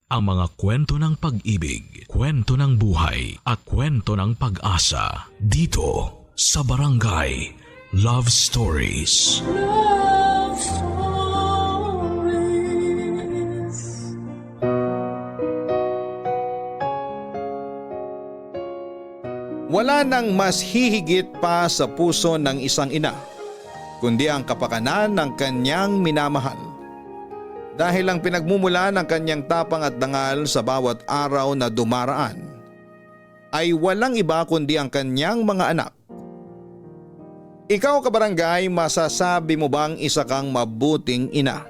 Ang mga kwento ng pag-ibig, kwento ng buhay at kwento ng pag-asa dito sa Barangay Love Stories. Love Stories. Wala nang mas hihigit pa sa puso ng isang ina, kundi ang kapakanan ng kanyang minamahal. Dahil ang pinagmumula ng kanyang tapang at dangal sa bawat araw na dumaraan ay walang iba kundi ang kanyang mga anak. Ikaw kabarangay, masasabi mo bang isa kang mabuting ina?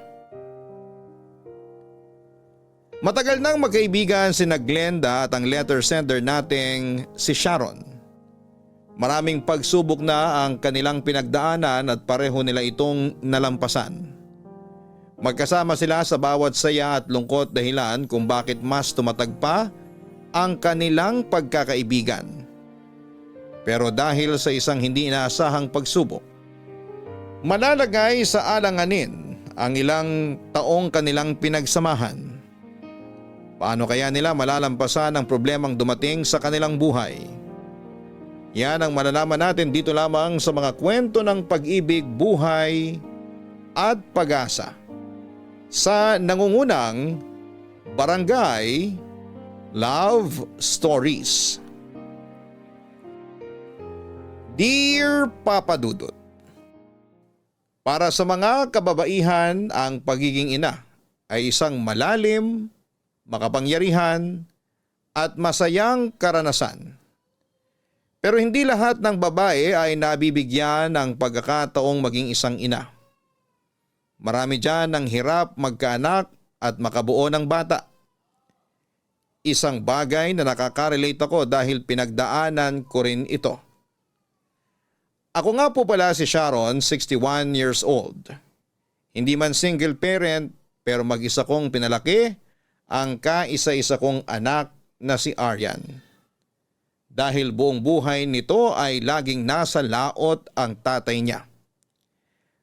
Matagal nang magkaibigan sina Glenda at ang letter sender nating si Sharon. Maraming pagsubok na ang kanilang pinagdaanan at pareho nila itong nalampasan. Magkasama sila sa bawat saya at lungkot dahilan kung bakit mas tumatag pa ang kanilang pagkakaibigan. Pero dahil sa isang hindi inaasahang pagsubok, malalagay sa alanganin ang ilang taong kanilang pinagsamahan. Paano kaya nila malalampasan ang problemang dumating sa kanilang buhay? Yan ang malalaman natin dito lamang sa mga kwento ng pag-ibig, buhay at pag-asa sa nangungunang Barangay Love Stories. Dear Papa Dudut, para sa mga kababaihan, ang pagiging ina ay isang malalim, makapangyarihan at masayang karanasan. Pero hindi lahat ng babae ay nabibigyan ng pagkakataong maging isang ina. Marami dyan ang hirap magkaanak at makabuo ng bata. Isang bagay na nakaka-relate ako dahil pinagdaanan ko rin ito. Ako nga po pala si Sharon, 61 years old. Hindi man single parent pero mag-isa kong pinalaki ang kaisa-isa kong anak na si Aryan. Dahil buong buhay nito ay laging nasa laot ang tatay niya.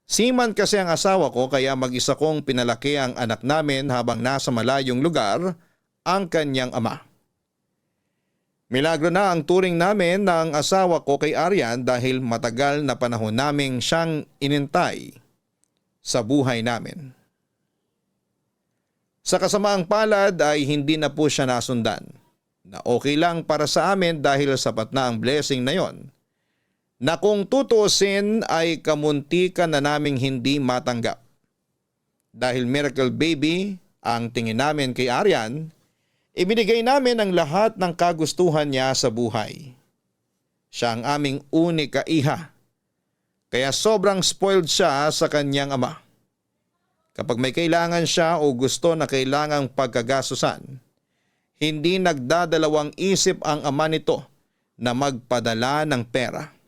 Seaman kasi ang asawa ko kaya mag-isa kong pinalaki ang anak namin habang nasa malayong lugar ang kanyang ama. Milagro na ang turing namin ng asawa ko kay Aryan dahil matagal na panahon naming siyang inintay sa buhay namin. Sa kasamaang palad ay hindi na po siya nasundan, na okay lang para sa amin dahil sapat na ang blessing na yon, na kung tutuusin ay kamuntikan na naming hindi matanggap. Dahil miracle baby ang tingin namin kay Aryan, ibinigay namin ang lahat ng kagustuhan niya sa buhay. Siya ang aming unika iha, kaya sobrang spoiled siya sa kanyang ama. Kapag may kailangan siya o gusto na kailangang pagkagasusan, hindi nagdadalawang isip ang ama nito na magpadala ng pera.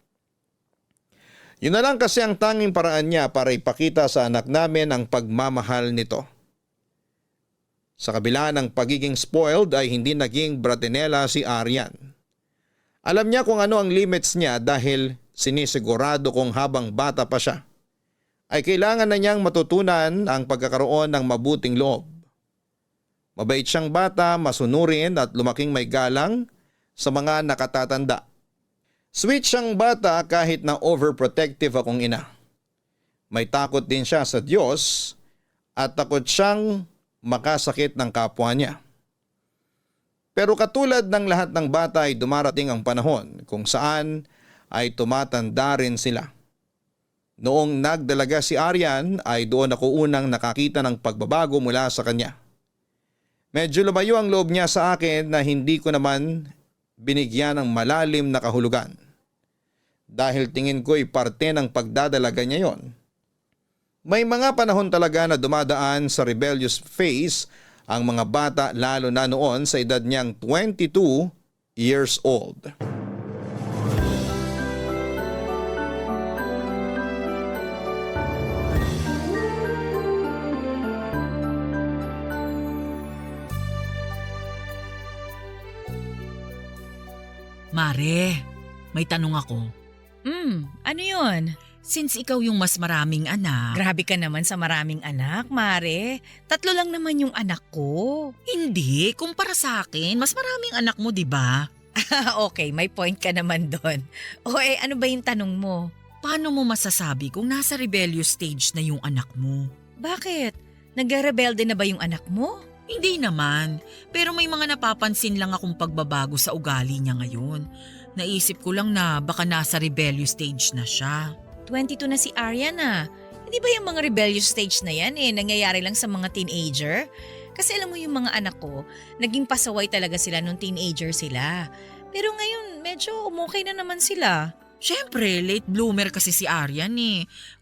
Yun na lang kasi ang tanging paraan niya para ipakita sa anak namin ang pagmamahal nito. Sa kabila ng pagiging spoiled ay hindi naging bratinela si Aryan. Alam niya kung ano ang limits niya dahil sinisigurado kong habang bata pa siya ay kailangan na niyang matutunan ang pagkakaroon ng mabuting loob. Mabait siyang bata, masunurin at lumaking may galang sa mga nakatatanda. Sweet siyang bata kahit na overprotective akong ina. May takot din siya sa Diyos at takot siyang makasakit ng kapwa niya. Pero katulad ng lahat ng bata ay dumarating ang panahon kung saan ay tumatanda rin sila. Noong nagdalaga si Aryan ay doon ako unang nakakita ng pagbabago mula sa kanya. Medyo lumayo ang loob niya sa akin na hindi ko naman binigyan ng malalim na kahulugan. Dahil tingin ko'y parte ng pagdadalaga niya yon. May mga panahon talaga na dumadaan sa rebellious phase ang mga bata lalo na noon sa edad niyang 22 years old. Mare, may tanong ako. Ano yun? Since ikaw yung mas maraming anak. Grabe ka naman sa maraming anak, Mare. 3 lang naman yung anak ko. Hindi, kumpara sa akin, mas maraming anak mo, di ba? Okay, may point ka naman doon. Ano ba yung tanong mo? Paano mo masasabi kung nasa rebellious stage na yung anak mo? Bakit? Nagre-rebelde na ba yung anak mo? Hindi naman, pero may mga napapansin lang akong pagbabago sa ugali niya ngayon. Naisip ko lang na baka nasa rebellious stage na siya. 22 na si Aryan ah. Hindi ba yung mga rebellious stage na yan nangyayari lang sa mga teenager? Kasi alam mo yung mga anak ko, naging pasaway talaga sila nung teenager sila. Pero ngayon, medyo umukay na naman sila. Siyempre, late bloomer kasi si Aryan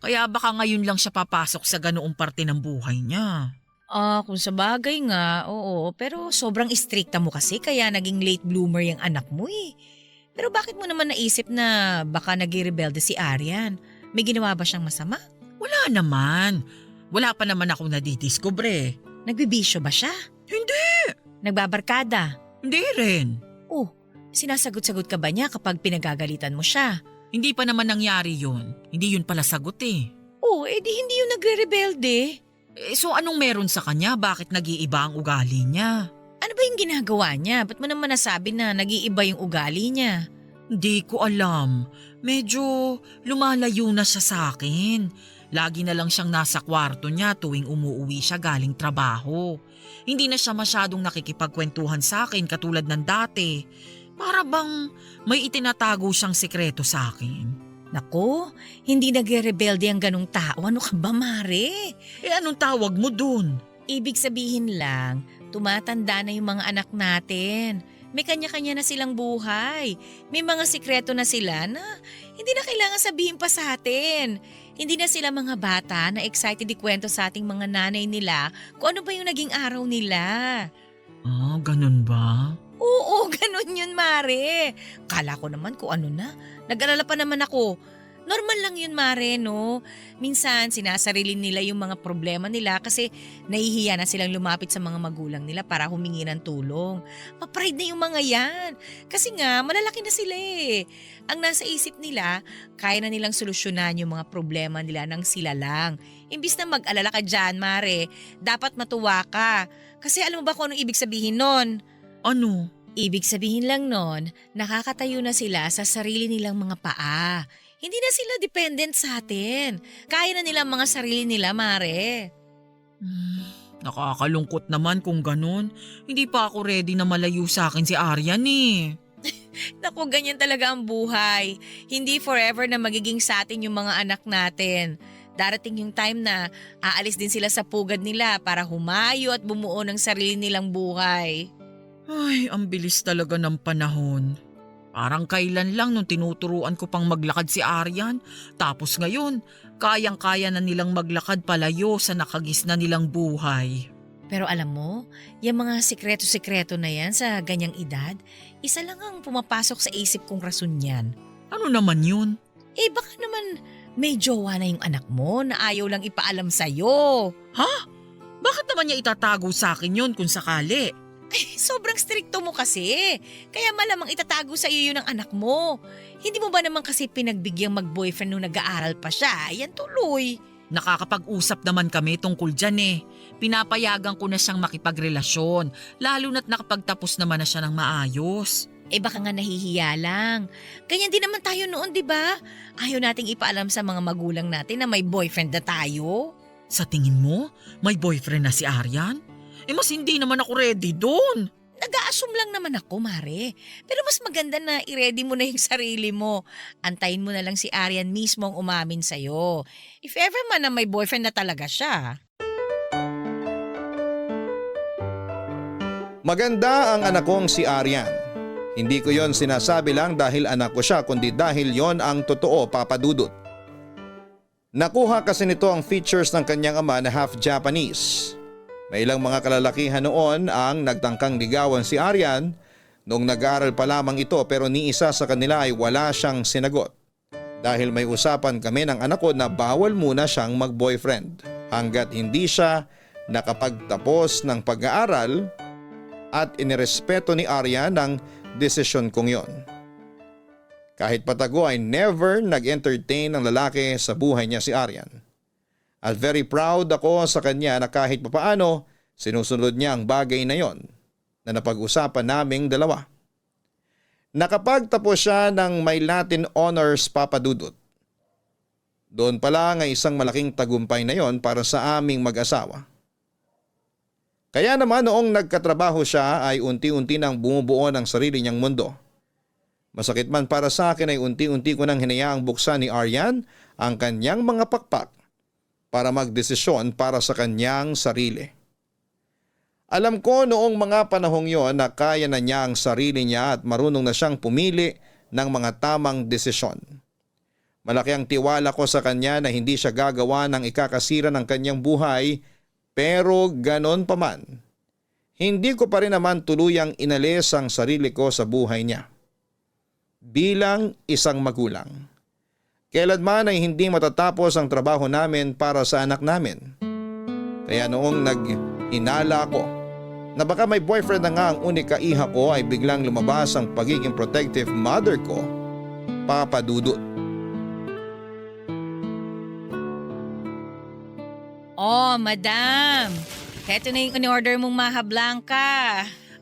Kaya baka ngayon lang siya papasok sa ganoong parte ng buhay niya. Kung sa bagay nga, oo. Pero sobrang istrikta mo kasi kaya naging late bloomer yung anak mo Pero bakit mo naman naisip na baka nag-rebelde si Aryan? May ginawa ba siyang masama? Wala naman. Wala pa naman akong nadidiskubre. Nagbibisyo ba siya? Hindi. Nagbabarkada? Hindi rin. Sinasagot-sagot ka ba niya kapag pinagagalitan mo siya? Hindi pa naman nangyari yun. Hindi yun pala sagot Di hindi yun nagre-rebelde. So anong meron sa kanya? Bakit nag-iiba ang ugali niya? Ano ba yung ginagawa niya? Ba't mo naman nasabi na nag-iiba yung ugali niya? Hindi ko alam. Medyo lumalayo na siya sa akin. Lagi na lang siyang nasa kwarto niya tuwing umuuwi siya galing trabaho. Hindi na siya masyadong nakikipagkwentuhan sa akin katulad ng dati. Para bang may itinatago siyang sekreto sa akin. Naku, hindi nagre-rebelde ang ganong tao. Ano ka ba, Mare? Anong tawag mo dun? Ibig sabihin lang, tumatanda na yung mga anak natin. May kanya-kanya na silang buhay. May mga sikreto na sila na hindi na kailangan sabihin pa sa atin. Hindi na sila mga bata na excited ikwento sa ating mga nanay nila kung ano ba yung naging araw nila. Ganun ba? Oo, ganun yun, Mare. Kala ko naman kung ano na. Nag-alala pa naman ako. Normal lang yun, Mare, no? Minsan, sinasarili nila yung mga problema nila kasi nahihiya na silang lumapit sa mga magulang nila para humingi ng tulong. Ma-pride na yung mga yan. Kasi nga, malalaki na sila Ang nasa isip nila, kaya na nilang solusyonan yung mga problema nila nang sila lang. Imbis na mag-alala ka dyan, Mare, dapat matuwa ka. Kasi alam mo ba kung anong ibig sabihin nun? Ano? Ibig sabihin lang nun, nakakatayo na sila sa sarili nilang mga paa. Hindi na sila dependent sa atin. Kaya na nila mga sarili nila, Mare. Nakakalungkot naman kung ganun. Hindi pa ako ready na malayo sa akin si Aryan Naku, ganyan talaga ang buhay. Hindi forever na magiging sa atin yung mga anak natin. Darating yung time na aalis din sila sa pugad nila para humayo at bumuo ng sarili nilang buhay. Ay, ang bilis talaga ng panahon. Parang kailan lang nung tinuturuan ko pang maglakad si Aryan. Tapos ngayon, kayang-kaya na nilang maglakad palayo sa nakagisna nilang buhay. Pero alam mo, yung mga sikreto-sikreto na yan sa ganyang edad, isa lang ang pumapasok sa isip kong rason yan. Ano naman yun? Baka naman may jowa na yung anak mo na ayaw lang ipaalam sa'yo. Ha? Bakit naman niya itatago sa akin yun kung sakali? Sobrang strikto mo kasi. Kaya malamang itatago sa iyo yun ng anak mo. Hindi mo ba naman kasi pinagbigyan mag-boyfriend nung nag-aaral pa siya? Yan tuloy. Nakakapag-usap naman kami tungkol dyan Pinapayagan ko na siyang makipagrelasyon, lalo na't nakapagtapos naman na siya ng maayos. Baka nga nahihiya lang. Ganyan din naman tayo noon, di ba? Ayaw nating ipaalam sa mga magulang natin na may boyfriend na tayo. Sa tingin mo, may boyfriend na si Aryan? Mas hindi naman ako ready doon. Nag-a-assume lang naman ako, Mare. Pero mas maganda na i-ready mo na yung sarili mo. Antayin mo na lang si Aryan mismo ang umamin sa'yo. If ever man na may boyfriend na talaga siya. Maganda ang anak kong si Aryan. Hindi ko yon sinasabi lang dahil anak ko siya kundi dahil yon ang totoo, Papa Dudut. Nakuha kasi nito ang features ng kanyang ama na half Japanese. May ilang mga kalalakihan noon ang nagtangkang ligawan si Aryan noong nag-aaral pa lamang ito pero ni isa sa kanila ay wala siyang sinagot. Dahil may usapan kami ng anak ko na bawal muna siyang mag-boyfriend hanggat hindi siya nakapagtapos ng pag-aaral at inirespeto ni Aryan ang desisyon kong yon. Kahit patago ay never nag-entertain ng lalaki sa buhay niya si Arian. At very proud ako sa kanya na kahit papaano sinusunod niya ang bagay na yon na napag-usapan naming dalawa. Nakapagtapos siya ng may Latin Honors Papa Dudut. Doon pala nga isang malaking tagumpay na yon para sa aming mag-asawa. Kaya naman noong nagkatrabaho siya ay unti-unti nang bumubuo ng sarili niyang mundo. Masakit man para sa akin ay unti-unti ko nang hinayaang buksan ni Arian ang kanyang mga pakpak para magdesisyon para sa kanyang sarili. Alam ko noong mga panahong yon na kaya na niya ang sarili niya at marunong na siyang pumili ng mga tamang desisyon. Malaki ang tiwala ko sa kanya na hindi siya gagawa ng ikakasira ng kanyang buhay. Pero ganon pa man, hindi ko pa rin naman tuluyang inalis ang sarili ko sa buhay niya. Bilang isang magulang, kailanman ay hindi matatapos ang trabaho namin para sa anak namin. Kaya noong nag-inala ako na baka may boyfriend na nga ang unika iha ko ay biglang lumabas ang pagiging protective mother ko, Papa Dudut. Oh, madam. Heto na yung in-order mong Maha Blanca.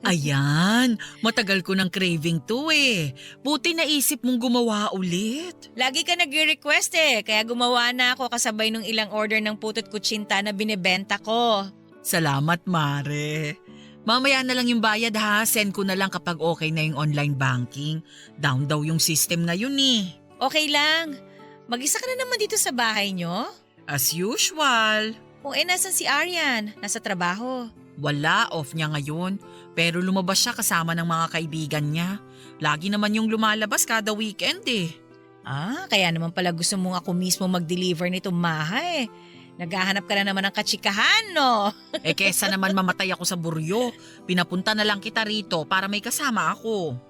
Ayan, matagal ko ng craving to eh. Buti naisip mong gumawa ulit. Lagi ka nag-request kaya gumawa na ako kasabay nung ilang order ng putot kutsinta na binibenta ko. Salamat, Mare. Mamaya na lang yung bayad ha, send ko na lang kapag okay na yung online banking. Down daw yung system ngayon eh. Okay lang. Mag-isa ka na naman dito sa bahay nyo? As usual. O nasan si Arian? Nasa trabaho. Wala, off niya ngayon. Pero lumabas siya kasama ng mga kaibigan niya. Lagi naman yung lumalabas kada weekend eh. Kaya naman pala gusto mo ako mismo mag-deliver nito Maha eh. Naghahanap ka na naman ng katsikahan, no? Kesa naman mamatay ako sa buryo. Pinapunta na lang kita rito para may kasama ako.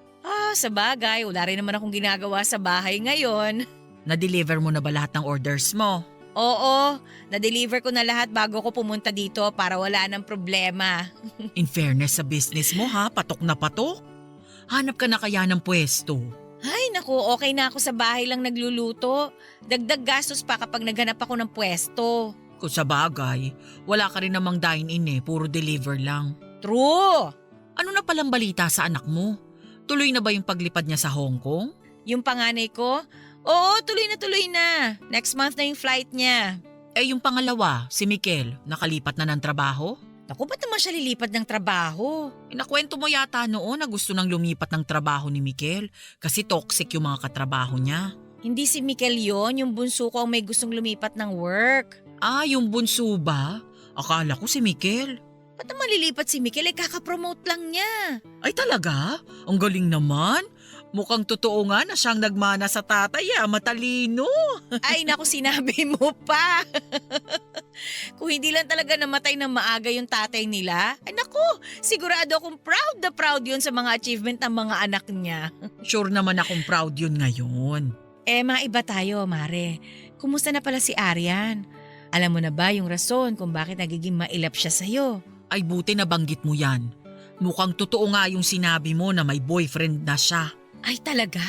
Sa bagay, wala rin naman akong ginagawa sa bahay ngayon. Na-deliver mo na ba lahat ng orders mo? Oo, na-deliver ko na lahat bago ko pumunta dito para wala ng problema. In fairness sa business mo ha, patok na patok. Hanap ka na kaya ng pwesto. Ay naku, okay na ako sa bahay lang nagluluto. Dagdag gastos pa kapag naghanap ako ng pwesto. Kung sa bagay, wala ka rin namang dine-in puro deliver lang. True! Ano na palang balita sa anak mo? Tuloy na ba yung paglipad niya sa Hong Kong? Yung panganay ko? Oo, tuloy na. Next month na yung flight niya. Yung pangalawa, si Mikel, nakalipat na ng trabaho? Naku, ba't naman siya lilipat ng trabaho? Inakwento mo yata noon na gusto nang lumipat ng trabaho ni Mikel kasi toxic yung mga katrabaho niya. Hindi si Mikel yon, yung bunso ko ang may gustong lumipat ng work. Yung bunso ba? Akala ko si Mikel. Ba't naman lilipat si Mikel? Kakapromote lang niya. Ay talaga? Ang galing naman. Mukhang totoo nga na siyang nagmana sa tatay matalino. Ay naku, sinabi mo pa. Kung hindi lang talaga namatay ng maaga yung tatay nila, ay naku, sigurado akong proud na proud yun sa mga achievement ng mga anak niya. Sure naman akong proud yun ngayon. Maiba tayo, Mare. Kumusta na pala si Arian? Alam mo na ba yung rason kung bakit nagiging mailap siya sa'yo? Ay buti na banggit mo yan. Mukhang totoo nga yung sinabi mo na may boyfriend na siya. Ay talaga?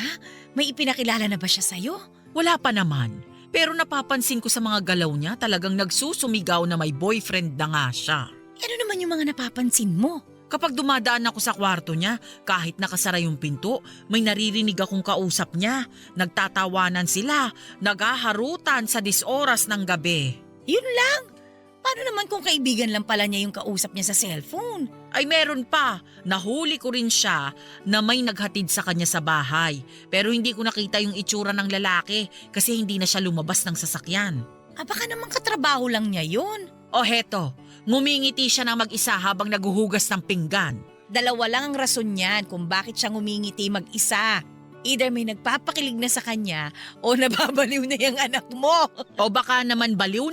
May ipinakilala na ba siya sa'yo? Wala pa naman. Pero napapansin ko sa mga galaw niya talagang nagsusumigaw na may boyfriend na nga siya. Ano naman yung mga napapansin mo? Kapag dumadaan ako sa kwarto niya, kahit nakasara yung pinto, may naririnig akong kausap niya. Nagtatawanan sila, naghaharutan sa 10 oras ng gabi. Yun lang? Paano naman kung kaibigan lang pala niya yung kausap niya sa cellphone? Ay meron pa, nahuli ko rin siya na may naghatid sa kanya sa bahay. Pero hindi ko nakita yung itsura ng lalaki kasi hindi na siya lumabas ng sasakyan. Baka naman katrabaho lang niya yun. O heto, ngumingiti siya ng mag-isa habang naguhugas ng pinggan. Dalawa lang ang rason niyan kung bakit siya ngumingiti mag-isa. Either may nagpapakilig na sa kanya o nababaliw na yung anak mo. O baka naman baliw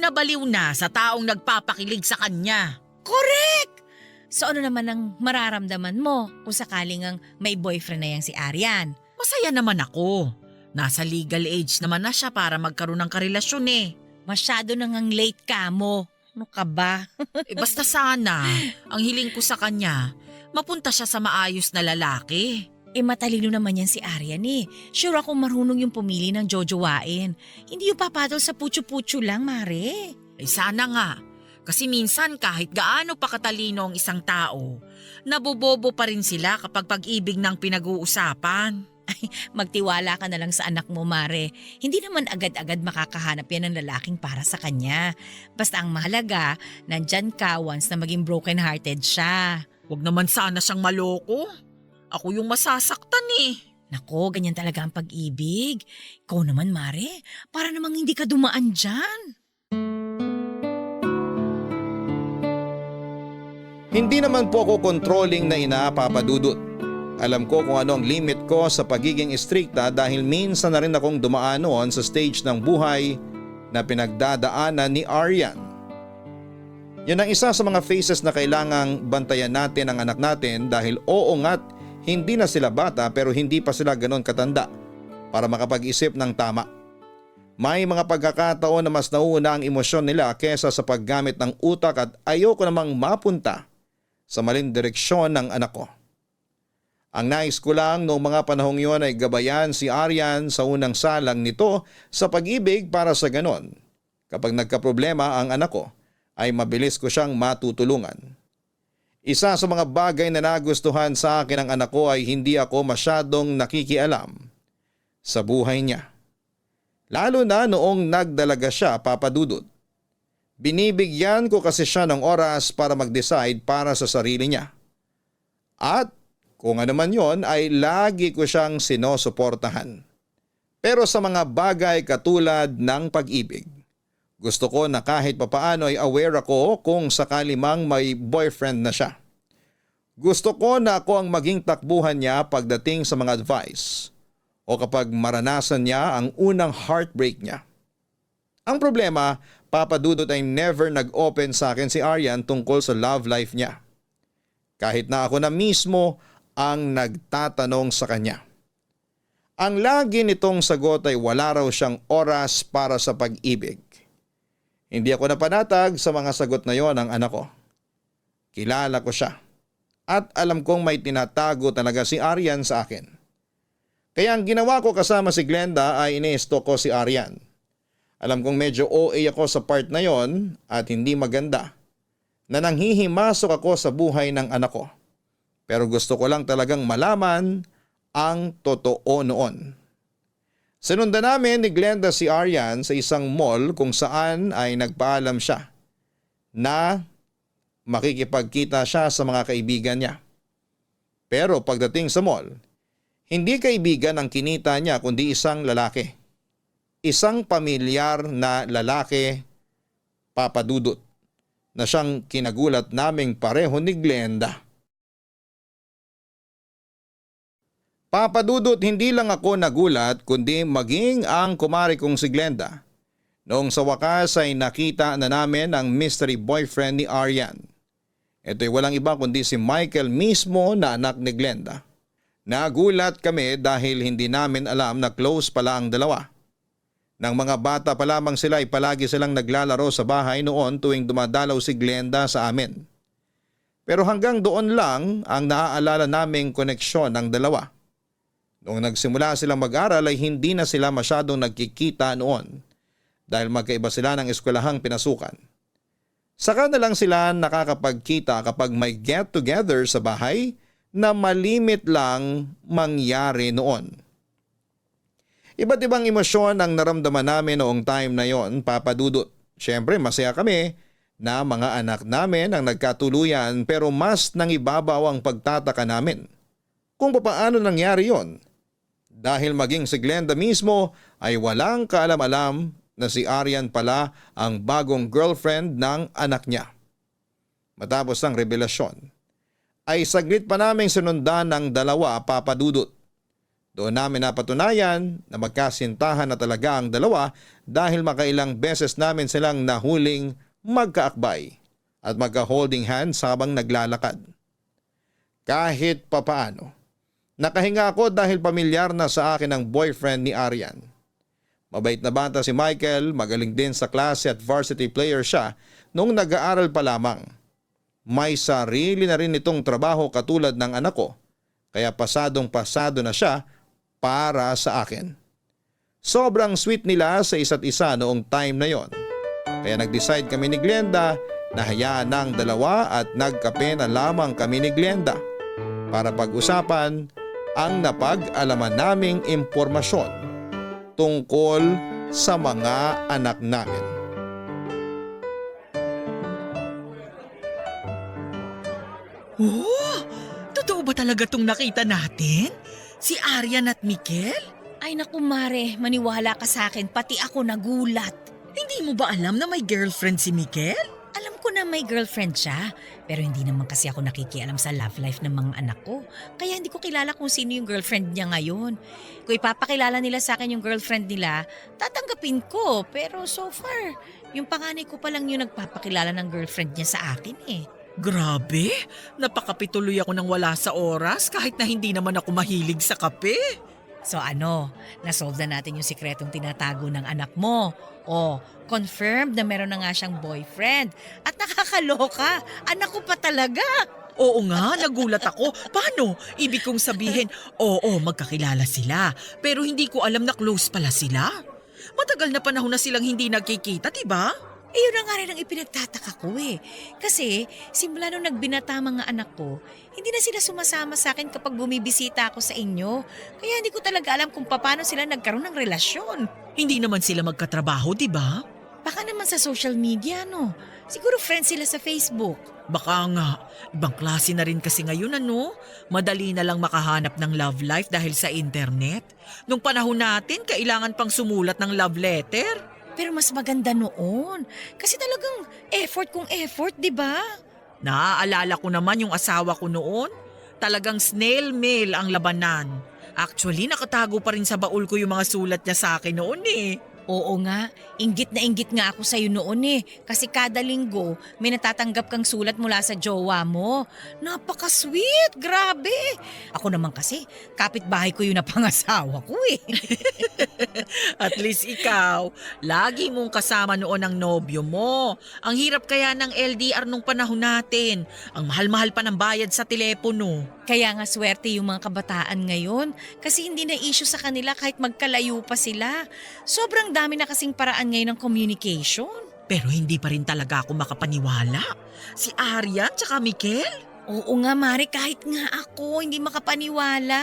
na sa taong nagpapakilig sa kanya. Correct! So ano naman ang mararamdaman mo kung sakaling ang may boyfriend na yang si Arian? Masaya naman ako. Nasa legal age naman na siya para magkaroon ng karelasyon Masyado nang ang late ka mo. Ano ka ba? Basta sana, ang hiling ko sa kanya, mapunta siya sa maayos na lalaki. Matalino naman yan si Aryan eh. Sure ako marunong yung pumili ng jojowain. Hindi yung papatol sa putyo-putyo lang, Mare. Sana nga. Kasi minsan kahit gaano pa katalino ang isang tao, nabobobo pa rin sila kapag pag-ibig ng pinag-uusapan. Magtiwala ka na lang sa anak mo, Mare. Hindi naman agad-agad makakahanap yan ng lalaking para sa kanya. Basta ang mahalaga, nandyan ka once na maging broken-hearted siya. Huwag naman sana siyang maloko. Ako yung masasaktan eh. Nako, ganyan talaga ang pag-ibig. Ikaw naman, Mare, para namang hindi ka dumaan dyan. Hindi naman po ako controlling na ina, Papa Dudut. Alam ko kung ano ang limit ko sa pagiging istrikta dahil minsan na rin akong dumaan noon sa stage ng buhay na pinagdadaanan ni Aryan. Yan ang isa sa mga phases na kailangang bantayan natin ang anak natin dahil oo nga't hindi na sila bata pero hindi pa sila ganon katanda para makapag-isip ng tama. May mga pagkakataon na mas nauuna ang emosyon nila kesa sa paggamit ng utak at ayoko namang mapunta sa maling direksyon ng anak ko. Ang nais ko lang noong mga panahong yon ay gabayan si Aryan sa unang salang nito sa pag-ibig para sa ganon. Kapag nagkaproblema ang anak ko ay mabilis ko siyang matutulungan. Isa sa mga bagay na nagustuhan sa akin ng anak ko ay hindi ako masyadong nakikialam sa buhay niya. Lalo na noong nagdalaga siya, Papa Dudut. Binibigyan ko kasi siya ng oras para mag-decide para sa sarili niya. At kung ano man yon ay lagi ko siyang sinusuportahan. Pero sa mga bagay katulad ng pag-ibig, gusto ko na kahit papaano ay aware ako kung sakali mang may boyfriend na siya. Gusto ko na ako ang maging takbuhan niya pagdating sa mga advice o kapag maranasan niya ang unang heartbreak niya. Ang problema, Papa Dudut, ay never nag-open sa akin si Aryan tungkol sa love life niya. Kahit na ako na mismo ang nagtatanong sa kanya. Ang lagi nitong sagot ay wala raw siyang oras para sa pag-ibig. Hindi ako napanatag sa mga sagot na yon ng anak ko. Kilala ko siya at alam kong may tinatago talaga si Aryan sa akin. Kaya ang ginawa ko kasama si Glenda ay inesto ko si Aryan. Alam kong medyo OA ako sa part na yon at hindi maganda na nanghihimasok ako sa buhay ng anak ko. Pero gusto ko lang talagang malaman ang totoo noon. Sinundan namin ni Glenda si Aryan sa isang mall kung saan ay nagpaalam siya na makikipagkita siya sa mga kaibigan niya. Pero pagdating sa mall, hindi kaibigan ang kinita niya kundi isang lalaki. Isang pamilyar na lalaki, Papa Dudut, na siyang kinagulat naming pareho ni Glenda. Papa Dudut, hindi lang ako nagulat kundi maging ang kumari kong si Glenda. Noong sa wakas ay nakita na namin ang mystery boyfriend ni Aryan. Ito'y walang iba kundi si Michael mismo na anak ni Glenda. Nagulat kami dahil hindi namin alam na close pala ang dalawa. Nang mga bata pa lamang sila ay palagi silang naglalaro sa bahay noon tuwing dumadalaw si Glenda sa amin. Pero hanggang doon lang ang naaalala naming koneksyon ng dalawa. Noong nagsimula silang mag-aral ay hindi na sila masyadong nagkikita noon dahil magkaiba sila ng eskwelahang pinasukan. Saka na lang sila nakakapagkita kapag may get-together sa bahay na malimit lang mangyari noon. Iba't ibang emosyon ang naramdaman namin noong time na yon, Papa Dudut. Siyempre masaya kami na mga anak namin ang nagkatuluyan pero mas nangibabaw ang pagtataka namin kung paano nangyari yon. Dahil maging si Glenda mismo ay walang kaalam-alam na si Aryan pala ang bagong girlfriend ng anak niya. Matapos ang revelasyon, ay saglit pa naming sinundan ng dalawa, Papa Dudut. Doon namin napatunayan na magkasintahan na talaga ang dalawa dahil makailang beses namin silang nahuling magkaakbay at magka-holding hands habang naglalakad. Kahit papaano, nakahinga ako dahil pamilyar na sa akin ang boyfriend ni Aryan. Mabait na bata si Michael, magaling din sa klase at varsity player siya noong nag-aaral pa lamang. May sarili na rin itong trabaho katulad ng anak ko kaya pasadong-pasado na siya para sa akin. Sobrang sweet nila sa isa't isa noong time na yon. Kaya nag-decide kami ni Glenda na hayaan ng dalawa at nagkape na lamang kami ni Glenda para pag-usapan ang napag-alaman naming impormasyon tungkol sa mga anak namin. Oh, totoo ba talaga tong nakita natin? Si Aryan at Mikel? Ay naku Mare, maniwala ka sa akin, pati ako nagulat. Hindi mo ba alam na may girlfriend si Mikel? Alam ko na may girlfriend siya, pero hindi naman kasi ako nakikialam sa love life ng mga anak ko. Kaya hindi ko kilala kung sino yung girlfriend niya ngayon. Kung ipapakilala nila sa akin yung girlfriend nila, tatanggapin ko. Pero so far, yung panganay ko pa lang yung nagpapakilala ng girlfriend niya sa akin eh. Grabe, napakapituloy ako nang wala sa oras kahit na hindi naman ako mahilig sa kape. So ano, nasolve na natin yung sikretong tinatago ng anak mo. O, confirmed na meron na nga siyang boyfriend. At nakakaloka, anak ko pa talaga. Oo nga, nagulat ako. Paano? Ibig kong sabihin, oo, magkakilala sila. Pero hindi ko alam na close pala sila. Matagal na panahon na silang hindi nagkikita, diba? Yun na nga rin ang ipinagtataka ko eh. Kasi simula nung nagbinata mga anak ko, hindi na sila sumasama sa akin kapag bumibisita ako sa inyo. Kaya hindi ko talaga alam kung paano sila nagkaroon ng relasyon. Hindi naman sila magkatrabaho, diba? Baka naman sa social media, no? Siguro friends sila sa Facebook. Baka nga, ibang klase na rin kasi ngayon ano? Madali na lang makahanap ng love life dahil sa internet. Nung panahon natin, kailangan pang sumulat ng love letter. Pero mas maganda noon. Kasi talagang effort kung effort, di ba? Naaalala ko naman yung asawa ko noon. Talagang snail mail ang labanan. Actually, nakatago pa rin sa baul ko yung mga sulat niya sa akin noon eh. Oo nga, inggit na inggit nga ako sa'yo noon eh. Kasi kada linggo, may natatanggap kang sulat mula sa jowa mo. Napaka-sweet, grabe. Ako naman kasi, kapitbahay ko yung napangasawa ko eh. At least ikaw, lagi mong kasama noon ang nobyo mo. Ang hirap kaya ng LDR nung panahon natin. Ang mahal-mahal pa ng bayad sa telepono. Kaya nga swerte yung mga kabataan ngayon kasi hindi na issue sa kanila kahit magkalayo pa sila. Sobrang dami na kasing paraan ngayon ng communication. Pero hindi pa rin talaga ako makapaniwala. Si Aryan tsaka Mikel? Oo nga Mari, kahit nga ako hindi makapaniwala.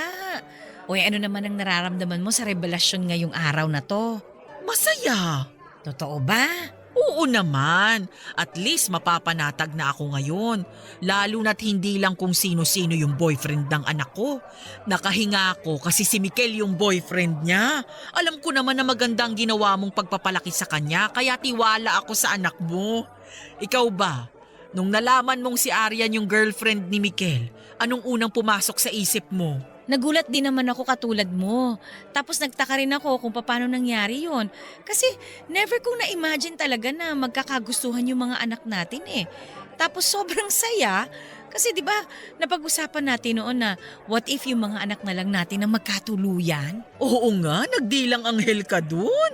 Uy, ano naman ang nararamdaman mo sa revelasyon ngayong araw na to? Masaya. Totoo ba? Oo naman. At least mapapanatag na ako ngayon. Lalo na't hindi lang kung sino-sino yung boyfriend ng anak ko. Nakahinga ako kasi si Mikel yung boyfriend niya. Alam ko naman na magandang ginawa mong pagpapalaki sa kanya kaya tiwala ako sa anak mo. Ikaw ba? Nung nalaman mong si Aryan yung girlfriend ni Mikel, anong unang pumasok sa isip mo? Nagulat din naman ako katulad mo. Tapos nagtaka rin ako kung paano nangyari yon. Kasi never kong na-imagine talaga na magkakagustuhan yung mga anak natin eh. Tapos sobrang saya. Kasi di ba napag-usapan natin noon na what if yung mga anak na lang natin na magkatuluyan? Oo nga, nagdilang anghel ka dun.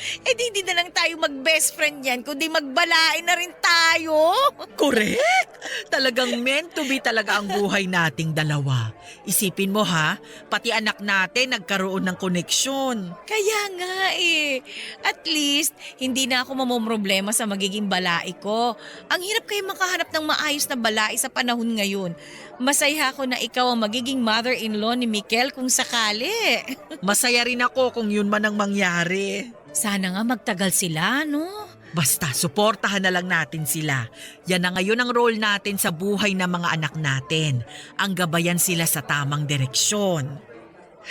Eh di hindi na lang tayo mag-best friend yan, kundi magbalain na rin tayo. Correct! Talagang meant to be talaga ang buhay nating dalawa. Isipin mo ha, pati anak natin nagkaroon ng koneksyon. Kaya nga eh. At least, hindi na ako mamomroblema sa magiging balai ko. Ang hirap kayo makahanap ng maayos na balai sa panahon ngayon. Masaya ako na ikaw ang magiging mother-in-law ni Mikel kung sakali. Masaya rin ako kung yun man ang mangyari. Sana nga magtagal sila, no? Basta suportahan na lang natin sila. Yan na ngayon ang role natin sa buhay ng mga anak natin. Ang gabayan sila sa tamang direksyon.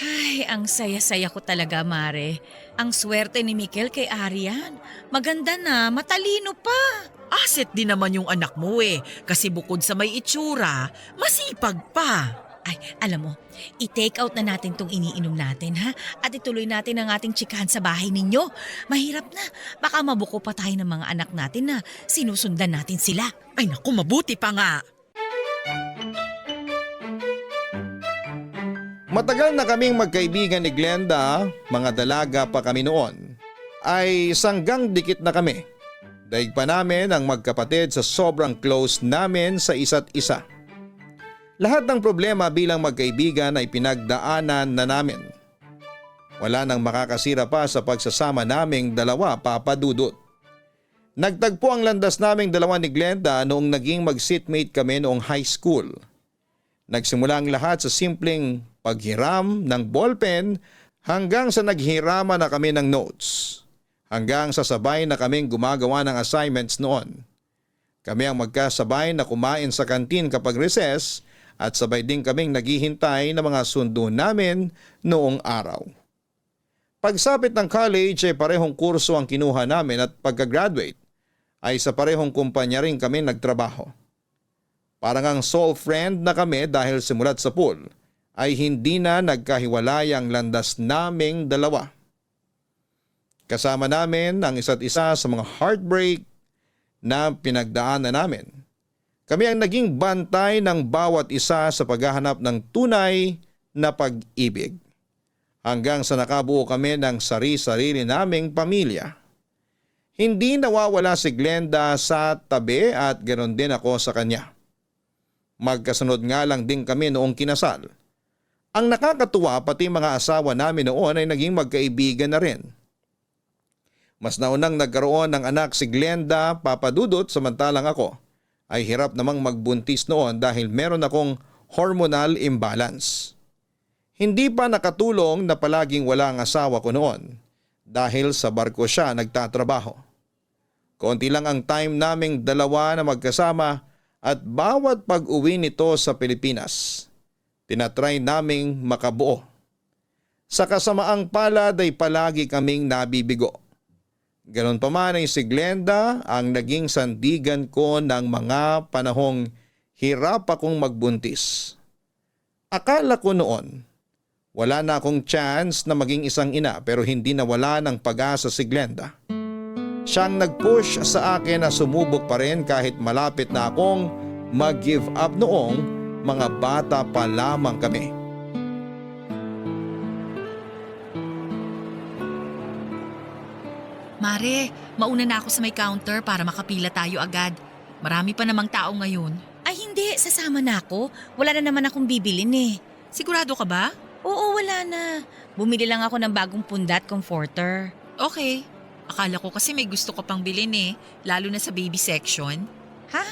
Ay, ang saya-saya ko talaga, Mare. Ang swerte ni Mikel kay Aryan. Maganda na, matalino pa. Asset din naman yung anak mo eh. Kasi bukod sa may itsura, masipag pa. Ay, alam mo, i-take out na natin tong iniinom natin, ha? At ituloy natin ang ating tsikahan sa bahay ninyo. Mahirap na. Baka mabuko pa tayo ng mga anak natin na sinusundan natin sila. Ay naku, mabuti pa nga. Matagal na kaming magkaibigan ni Glenda, mga dalaga pa kami noon, ay sanggang dikit na kami. Daig pa namin ang magkapatid sa sobrang close namin sa isa't isa. Lahat ng problema bilang magkaibigan ay pinagdaanan na namin. Wala nang makakasira pa sa pagsasama naming dalawa, Papa Dudut. Nagtagpo ang landas naming dalawa ni Glenda noong naging mag-seatmate kami noong high school. Nagsimula ang lahat sa simpleng paghiram ng ballpen hanggang sa naghirama na kami ng notes. Hanggang sa sabay na kaming gumagawa ng assignments noon. Kami ang magkasabay na kumain sa kantin kapag recess at sabay din kaming naghihintay ng mga sundo namin noong araw. Pagsapit ng college ay parehong kurso ang kinuha namin at pagka-graduate ay sa parehong kumpanya rin kami nagtrabaho. Parang ang soul friend na kami dahil simulat sa pool ay hindi na nagkahiwalay ang landas naming dalawa. Kasama namin ang isa't isa sa mga heartbreak na pinagdaanan namin. Kami ang naging bantay ng bawat isa sa paghahanap ng tunay na pag-ibig. Hanggang sa nakabuo kami ng sarili-sarili naming pamilya. Hindi nawawala si Glenda sa tabi at ganoon din ako sa kanya. Magkasunod nga lang din kami noong kinasal. Ang nakakatuwa pati mga asawa namin noon ay naging magkaibigan na rin. Mas naunang nagkaroon ng anak si Glenda, Papa Dudut, samantalang ako ay hirap namang magbuntis noon dahil meron akong hormonal imbalance. Hindi pa nakatulong na palaging wala ang asawa ko noon dahil sa barko siya nagtatrabaho. Konti lang ang time naming dalawa na magkasama at bawat pag-uwi nito sa Pilipinas, tinatry naming makabuo. Sa kasamaang palad ay palagi kaming nabibigo. Ganon pa man ay si Glenda ang naging sandigan ko ng mga panahong hirap akong magbuntis. Akala ko noon, wala na akong chance na maging isang ina pero hindi nawala ng pag-asa si Glenda. Siyang nag-push sa akin na sumubok pa rin kahit malapit na akong mag-give up noong mga bata pa lamang kami. Mare, mauna na ako sa may counter para makapila tayo agad. Marami pa namang tao ngayon. Ay hindi, sasama na ako. Wala na naman akong bibilin eh. Sigurado ka ba? Oo, wala na. Bumili lang ako ng bagong pundat comforter. Okay. Akala ko kasi may gusto ko pang bilhin eh, lalo na sa baby section. Ha?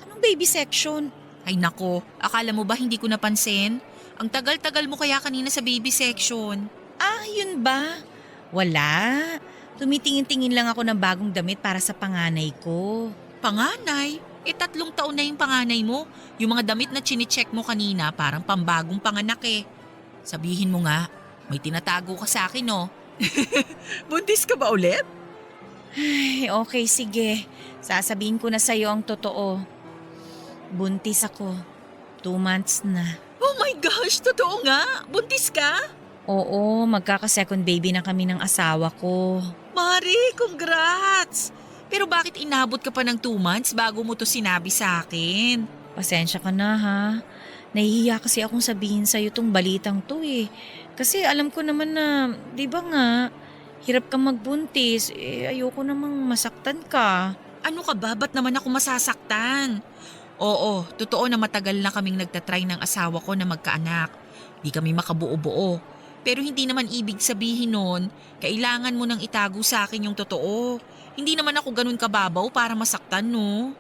Anong baby section? Ay nako, akala mo ba hindi ko napansin? Ang tagal-tagal mo kaya kanina sa baby section. Ah, yun ba? Wala. Tumitingin-tingin lang ako ng bagong damit para sa panganay ko. Panganay? 3 taon na yung panganay mo. Yung mga damit na chine-check mo kanina parang pambagong panganak eh. Sabihin mo nga, may tinatago ka sa akin no? Buntis ka ba ulit? Ay, okay, sige. Sasabihin ko na sa'yo ang totoo. Buntis ako. 2 months na. Oh my gosh, totoo nga? Buntis ka? Oo, magkaka-second baby na kami ng asawa ko. Mari, congrats! Pero bakit inabot ka pa ng 2 months bago mo to sinabi sa akin? Pasensya ka na ha. Nahihiya kasi akong sabihin sa'yo tong balitang to eh. Kasi alam ko naman na, di ba nga, hirap kang magbuntis. Ayoko namang masaktan ka. Ano ka ba? Ba't naman ako masasaktan? Oo, totoo na matagal na kaming nagtatry ng asawa ko na magkaanak. Di kami makabuo-buo. Pero hindi naman ibig sabihin nun, kailangan mo nang itago sa akin yung totoo. Hindi naman ako ganun kababaw para masaktan, no?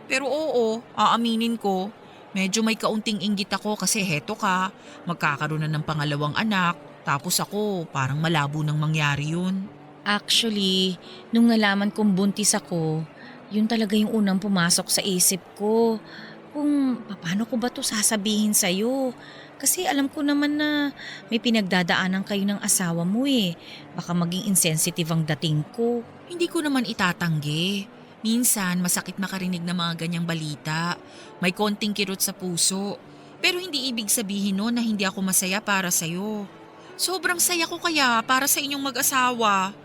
Pero oo, aaminin ko, medyo may kaunting inggit ako kasi heto ka, magkakaroon na ng pangalawang anak, tapos ako parang malabo nang mangyari yun. Actually, nung nalaman kong buntis ako, yun talaga yung unang pumasok sa isip ko. Kung paano ko ba to sasabihin sa'yo? Kasi alam ko naman na may pinagdadaanan kayo ng asawa mo eh. Baka maging insensitive ang dating ko. Hindi ko naman itatanggi. Minsan masakit makarinig ng mga ganyang balita. May konting kirot sa puso. Pero hindi ibig sabihin no na hindi ako masaya para sa'yo. Sobrang saya ko kaya para sa inyong mag-asawa.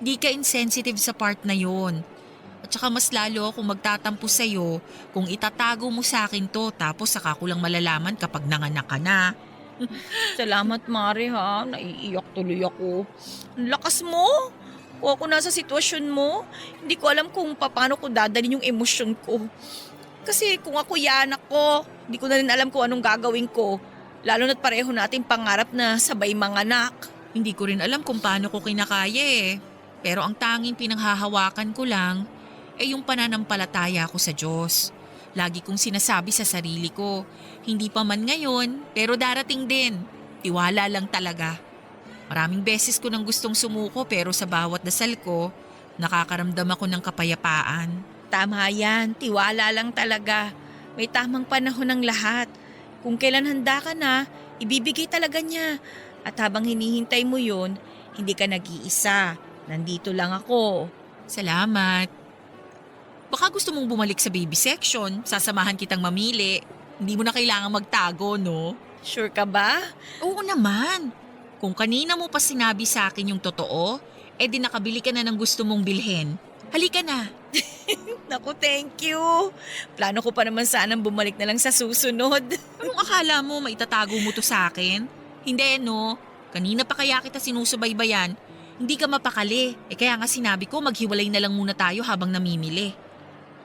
Di ka insensitive sa part na yon. At saka mas lalo akong magtatampo sa'yo kung itatago mo sa akin to tapos saka ko lang malalaman kapag nanganak ka na. Salamat Mare ha, naiiyak tuloy ako. Ang lakas mo! Kung ako nasa sitwasyon mo, hindi ko alam kung paano ko dadalhin yung emosyon ko. Kasi kung ako yan ako, hindi ko na rin alam kung anong gagawin ko. Lalo na't pareho nating pangarap na sabay manganak. Hindi ko rin alam kung paano ko kinakaya eh. Pero ang tanging pinanghahawakan ko lang ay yung pananampalataya ko sa Diyos. Lagi kong sinasabi sa sarili ko, hindi pa man ngayon, pero darating din. Tiwala lang talaga. Maraming beses ko nang gustong sumuko pero sa bawat dasal ko, nakakaramdam ako ng kapayapaan. Tama yan, tiwala lang talaga. May tamang panahon ng lahat. Kung kailan handa ka na, ibibigay talaga niya. At habang hinihintay mo yun, hindi ka nag-iisa. Nandito lang ako. Salamat. Baka gusto mong bumalik sa baby section, sasamahan kitang mamili. Hindi mo na kailangang magtago, no? Sure ka ba? Oo naman. Kung kanina mo pa sinabi sa akin yung totoo, di nakabili ka na ng gusto mong bilhin. Halika na. Naku, thank you. Plano ko pa naman sanang bumalik na lang sa susunod. Anong akala mo maitatago mo to sa akin? Hindi, no? Kanina pa kaya kita sinusubaybayan. Hindi ka mapakali. Kaya nga sinabi ko maghiwalay na lang muna tayo habang namimili.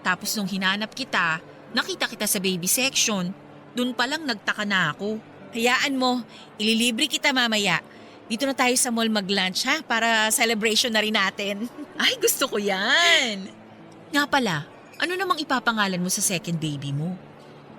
Tapos nung hinanap kita, nakita kita sa baby section. Doon pa lang nagtaka na ako. Hayaan mo, ililibre kita mamaya. Dito na tayo sa mall mag-lunch ha, para celebration na rin natin. Ay, gusto ko yan. Nga pala, ano namang ipapangalan mo sa second baby mo?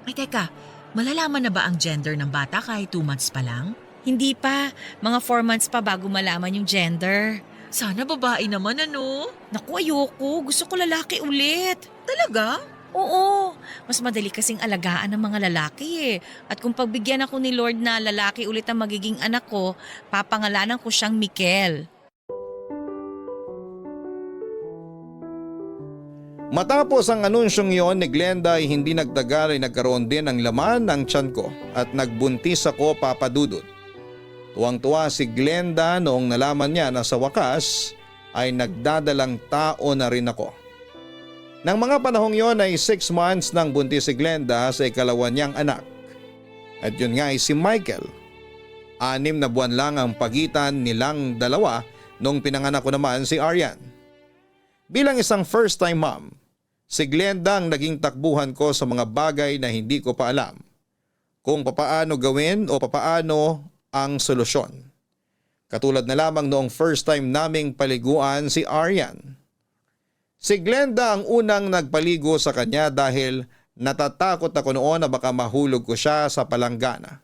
Ay teka, malalaman na ba ang gender ng bata kahit 2 months pa lang? Hindi pa, mga 4 months pa bago malaman yung gender. Sana babae naman ano? Naku, ayoko. Gusto ko lalaki ulit. Talaga? Oo, mas madali kasing alagaan ng mga lalaki eh. At kung pagbigyan ako ni Lord na lalaki ulit ang magiging anak ko, papangalanan ko siyang Mikel. Matapos ang anunsyong yon ni Glenda ay hindi nagtagal ay nagkaroon din ng laman ng tiyan ko at nagbuntis ako, Papa Dudut. Tuwang-tuwa si Glenda noong nalaman niya na sa wakas ay nagdadalang tao na rin ako. Nang mga panahong yon ay 6 months nang buntis si Glenda sa ikalawa niyang anak. At yun nga ay si Michael. 6 na buwan lang ang pagitan nilang dalawa nung pinanganak ko naman si Aryan. Bilang isang first time mom, si Glenda ang naging takbuhan ko sa mga bagay na hindi ko pa alam. Kung papaano gawin o papaano ang solusyon. Katulad na lamang noong first time naming paliguan si Aryan. Si Glenda ang unang nagpaligo sa kanya dahil natatakot ako noon na baka mahulog ko siya sa palanggana.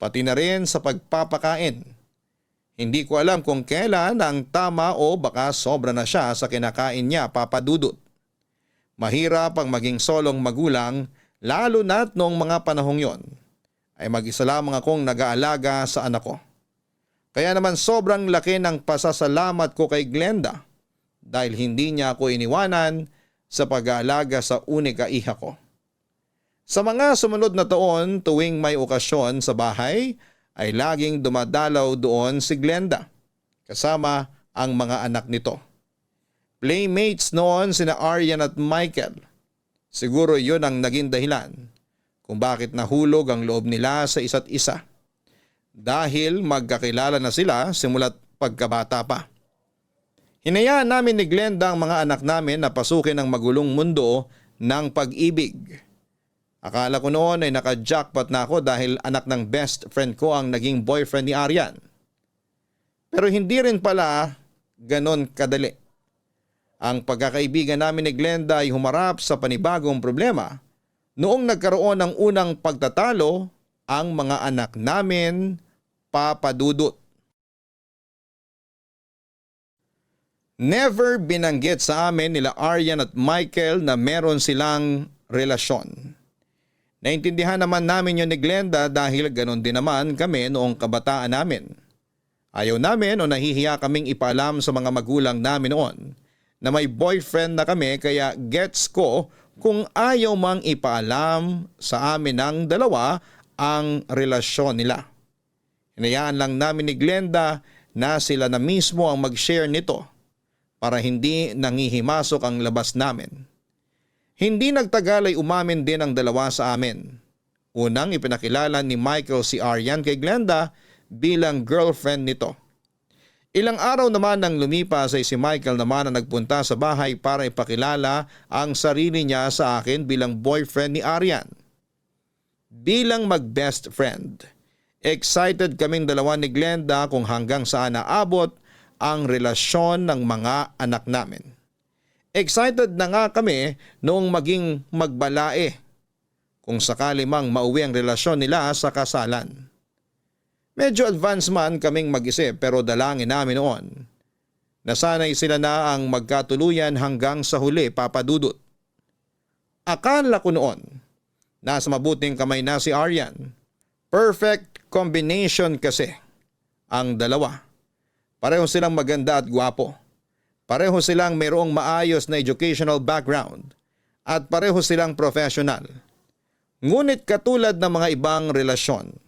Pati na rin sa pagpapakain. Hindi ko alam kung kailan ang tama o baka sobra na siya sa kinakain niya, Papa Dudut. Mahirap ang maging solong magulang lalo na't noong mga panahong yon ay mag-isa lamang akong nag-aalaga sa anak ko. Kaya naman sobrang laki ng pasasalamat ko kay Glenda dahil hindi niya ako iniwanan sa pag-aalaga sa unika iha ko. Sa mga sumunod na taon tuwing may okasyon sa bahay ay laging dumadalaw doon si Glenda kasama ang mga anak nito. Playmates noon sina Aryan at Michael. Siguro yun ang naging dahilan kung bakit nahulog ang loob nila sa isa't isa. Dahil magkakilala na sila simula't pagkabata pa. Hinayaan namin ni Glenda ang mga anak namin na pasukin ang magulong mundo ng pag-ibig. Akala ko noon ay naka-jackpot na ako dahil anak ng best friend ko ang naging boyfriend ni Aryan. Pero hindi rin pala ganon kadali. Ang pagkakaibigan namin ni Glenda ay humarap sa panibagong problema noong nagkaroon ng unang pagtatalo ang mga anak namin, Papa Dudut. Never binanggit sa amin nila Aryan at Michael na meron silang relasyon. Naintindihan naman namin yun ni Glenda dahil ganon din naman kami noong kabataan namin. Ayaw namin o nahihiya kaming ipaalam sa mga magulang namin noon na may boyfriend na kami kaya gets ko kung ayaw mang ipaalam sa amin ng dalawa ang relasyon nila. Hinayaan lang namin ni Glenda na sila na mismo ang mag-share nito para hindi nangihimasok ang labas namin. Hindi nagtagal ay umamin din ang dalawa sa amin. Unang ipinakilala ni Michael si Aryan kay Glenda bilang girlfriend nito. Ilang araw naman nang lumipas ay si Michael naman ang nagpunta sa bahay para ipakilala ang sarili niya sa akin bilang boyfriend ni Arian. Bilang mag-best friend, excited kaming dalawa ni Glenda kung hanggang saan naabot ang relasyon ng mga anak namin. Excited na nga kami noong maging magbalae kung sakali mang mauwi ang relasyon nila sa kasalan. Medyo advance man kaming mag-isip pero dalangin namin noon na sana'y sila na ang magkatuluyan hanggang sa huli, Papa Dudut. Akala ko noon, nasa mabuting kamay na si Arian. Perfect combination kasi ang dalawa. Pareho silang maganda at gwapo. Pareho silang mayroong maayos na educational background. At pareho silang professional. Ngunit katulad ng mga ibang relasyon,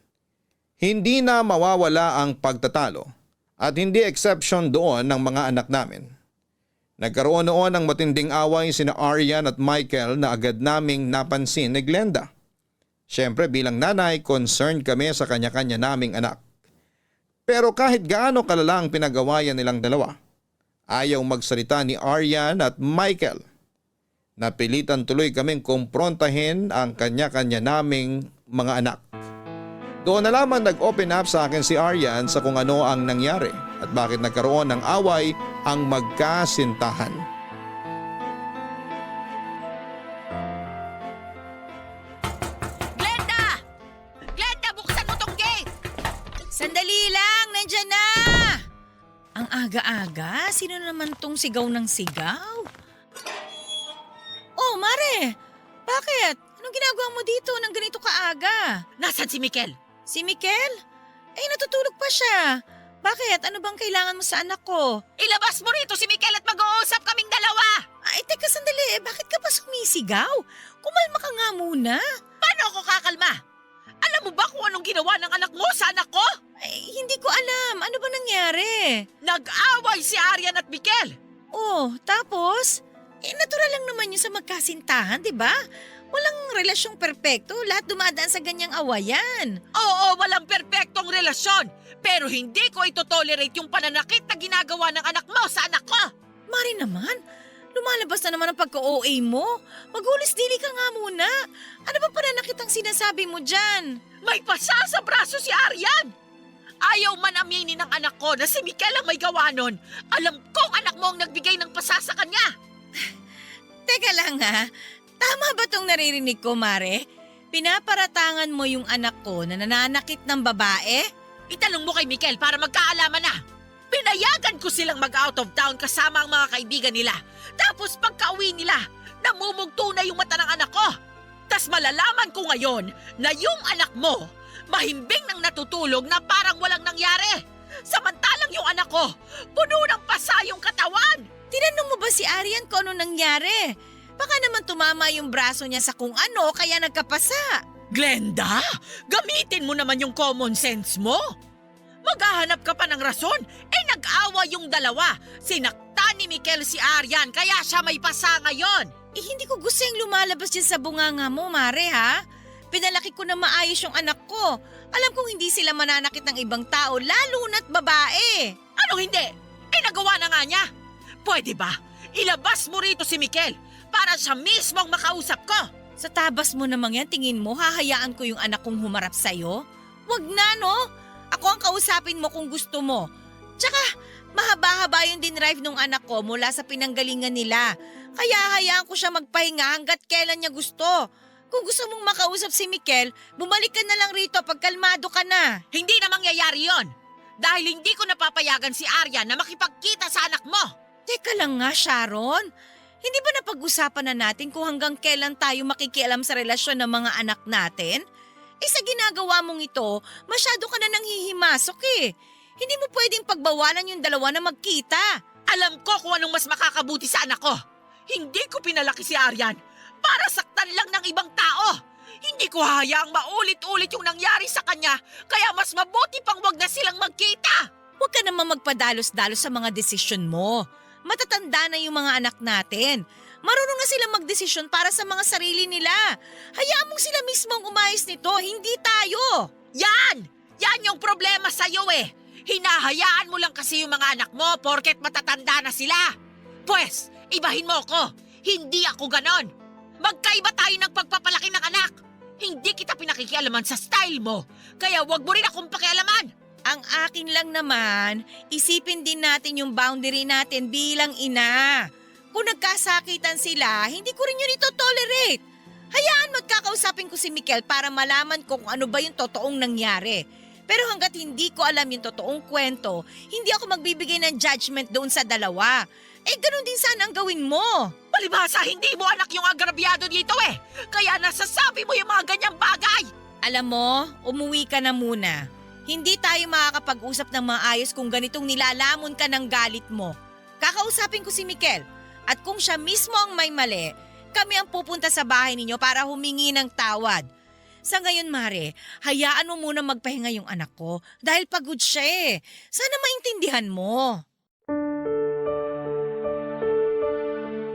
hindi na mawawala ang pagtatalo at hindi exception doon ng mga anak namin. Nagkaroon noon ng matinding away sina Arian at Michael na agad naming napansin ni Glenda. Siyempre bilang nanay, concerned kami sa kanya-kanya naming anak. Pero kahit gaano kalala ang pinag-awayan nilang dalawa, ayaw magsalita ni Arian at Michael. Napilitan tuloy kaming kumprontahin ang kanya-kanya naming mga anak. Doon na lamang nag-open up sa akin si Arian sa kung ano ang nangyari at bakit nagkaroon ng away ang magkasintahan. Glenda! Glenda, buksan mo tong gate! Sandali lang, nandyan na! Ang aga-aga, sino naman tong sigaw ng sigaw? Oh, Mare! Bakit? Anong ginagawa mo dito nang ganito kaaga? Nasaan si Mikel? Si Mikel? Natutulog pa siya. Bakit? Ano bang kailangan mo sa anak ko? Ilabas mo rito si Mikel at mag-uusap kaming dalawa! Teka sandali. Bakit ka pa sumisigaw? Kumalma ka nga muna. Paano ako kakalma? Alam mo ba kung anong ginawa ng anak mo sa anak ko? Hindi ko alam. Ano ba nangyari? Nag-away si Arian at Mikel! Oh, tapos? Natural lang naman yun sa magkasintahan, di ba? Walang relasyong perpekto, lahat dumadaan sa ganyang awayan. Oo, walang perpektong relasyon. Pero hindi ko ito-tolerate yung pananakit na ginagawa ng anak mo sa anak ko. Mari naman, lumalabas na naman ang pagka-OA mo. Maghulis-dili ka nga muna. Ano ba pananakit ang sinasabi mo dyan? May pasa sa braso si Arian. Ayaw man aminin ng anak ko na si Mikel ang may gawa nun. Alam kong anak mo ang nagbigay ng pasa sa kanya. Teka lang ha, tama ba tong naririnig ko, Mare? Pinaparatangan mo yung anak ko na nananakit ng babae? Itanong mo kay Mikel para magkaalaman na. Pinayagan ko silang mag-out of town kasama ang mga kaibigan nila. Tapos pagka-uwi nila, namumugto na yung mata ng anak ko. Tas malalaman ko ngayon na yung anak mo, mahimbing nang natutulog na parang walang nangyari. Samantalang yung anak ko, puno ng pasa yung katawan. Tinanong mo ba si Arian kung ano nangyari? Baka naman tumama yung braso niya sa kung ano kaya nagkapasa. Glenda, gamitin mo naman yung common sense mo. Maghahanap ka pa ng rason, nag-awa yung dalawa. Sinaktan ni Mikel si Arian kaya siya may pasa ngayon. Hindi ko gusto yung lumalabas dyan sa bunganga mo, Mare ha? Pinalaki ko na maayos yung anak ko. Alam kong hindi sila mananakit ng ibang tao, lalo na't babae. Ano hindi? Nagawa na nga niya. Pwede ba? Ilabas mo rito si Mikel para siya mismo ang makausap ko. Sa tabas mo namang yan, tingin mo, hahayaan ko yung anak kong humarap sa'yo? Wag na, no? Ako ang kausapin mo kung gusto mo. Tsaka, mahaba-haba yung dinrive ng anak ko mula sa pinanggalingan nila. Kaya hayaan ko siya magpahinga hanggat kailan niya gusto. Kung gusto mong makausap si Mikel, bumalik ka na lang rito pag kalmado ka na. Hindi na mangyayari yon. Dahil hindi ko napapayagan si Arian na makipagkita sa anak mo. Teka lang nga, Sharon. Hindi ba napag-usapan na natin kung hanggang kailan tayo makikialam sa relasyon ng mga anak natin? Sa ginagawa mong ito, masyado ka na nang hihimasok eh. Hindi mo pwedeng pagbawalan yung dalawa na magkita. Alam ko kung anong mas makakabuti sa anak ko. Hindi ko pinalaki si Arian para saktan lang ng ibang tao. Hindi ko hayaang maulit-ulit yung nangyari sa kanya, kaya mas mabuti pang wag na silang magkita. Huwag ka naman magpadalos-dalos sa mga desisyon mo. Matatanda na yung mga anak natin. Marunong na silang magdesisyon para sa mga sarili nila. Hayaan mong sila mismo ang umayos nito, hindi tayo. Yan! Yan yung problema sa'yo eh. Hinahayaan mo lang kasi yung mga anak mo porket matatanda na sila. Pwes, ibahin mo ko. Hindi ako ganon. Magkaiba tayo ng pagpapalaki ng anak. Hindi kita pinakikialaman sa style mo. Kaya wag mo rin akong pakialaman. Ang akin lang naman, isipin din natin yung boundary natin bilang ina. Kung nagkasakitan sila, hindi ko rin yun ito-tolerate. Hayaan magkakausapin ko si Mikel para malaman ko kung ano ba yung totoong nangyari. Pero hanggat hindi ko alam yung totoong kwento, hindi ako magbibigay ng judgment doon sa dalawa. Ganun din sana ang gawin mo. Palibhasa, hindi mo anak yung agrabyado dito eh. Kaya nasasabi mo yung mga ganyang bagay. Alam mo, umuwi ka na muna. Hindi tayo makakapag-usap ng maayos kung ganitong nilalamon ka ng galit mo. Kakausapin ko si Mikel. At kung siya mismo ang may mali, kami ang pupunta sa bahay ninyo para humingi ng tawad. Sa ngayon, Mare, hayaan mo muna magpahinga yung anak ko dahil pagod siya eh. Sana maintindihan mo.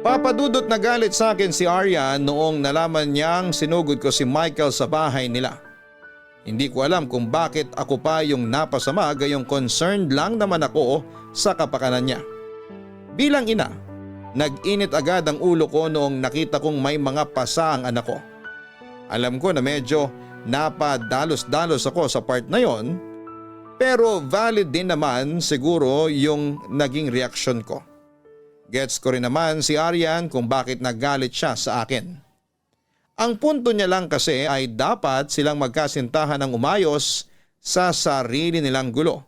Papadudot na galit sa akin si Aryan noong nalaman niyang sinugod ko si Michael sa bahay nila. Hindi ko alam kung bakit ako pa yung napasama, gayong concerned lang naman ako sa kapakanan niya. Bilang ina, nag-init agad ang ulo ko noong nakita kong may mga pasa ang anak ko. Alam ko na medyo napadalos-dalos ako sa part na yon, pero valid din naman siguro yung naging reaksyon ko. Gets ko rin naman si Aryan kung bakit nagalit siya sa akin. Ang punto niya lang kasi ay dapat silang magkasintahan ng umayos sa sarili nilang gulo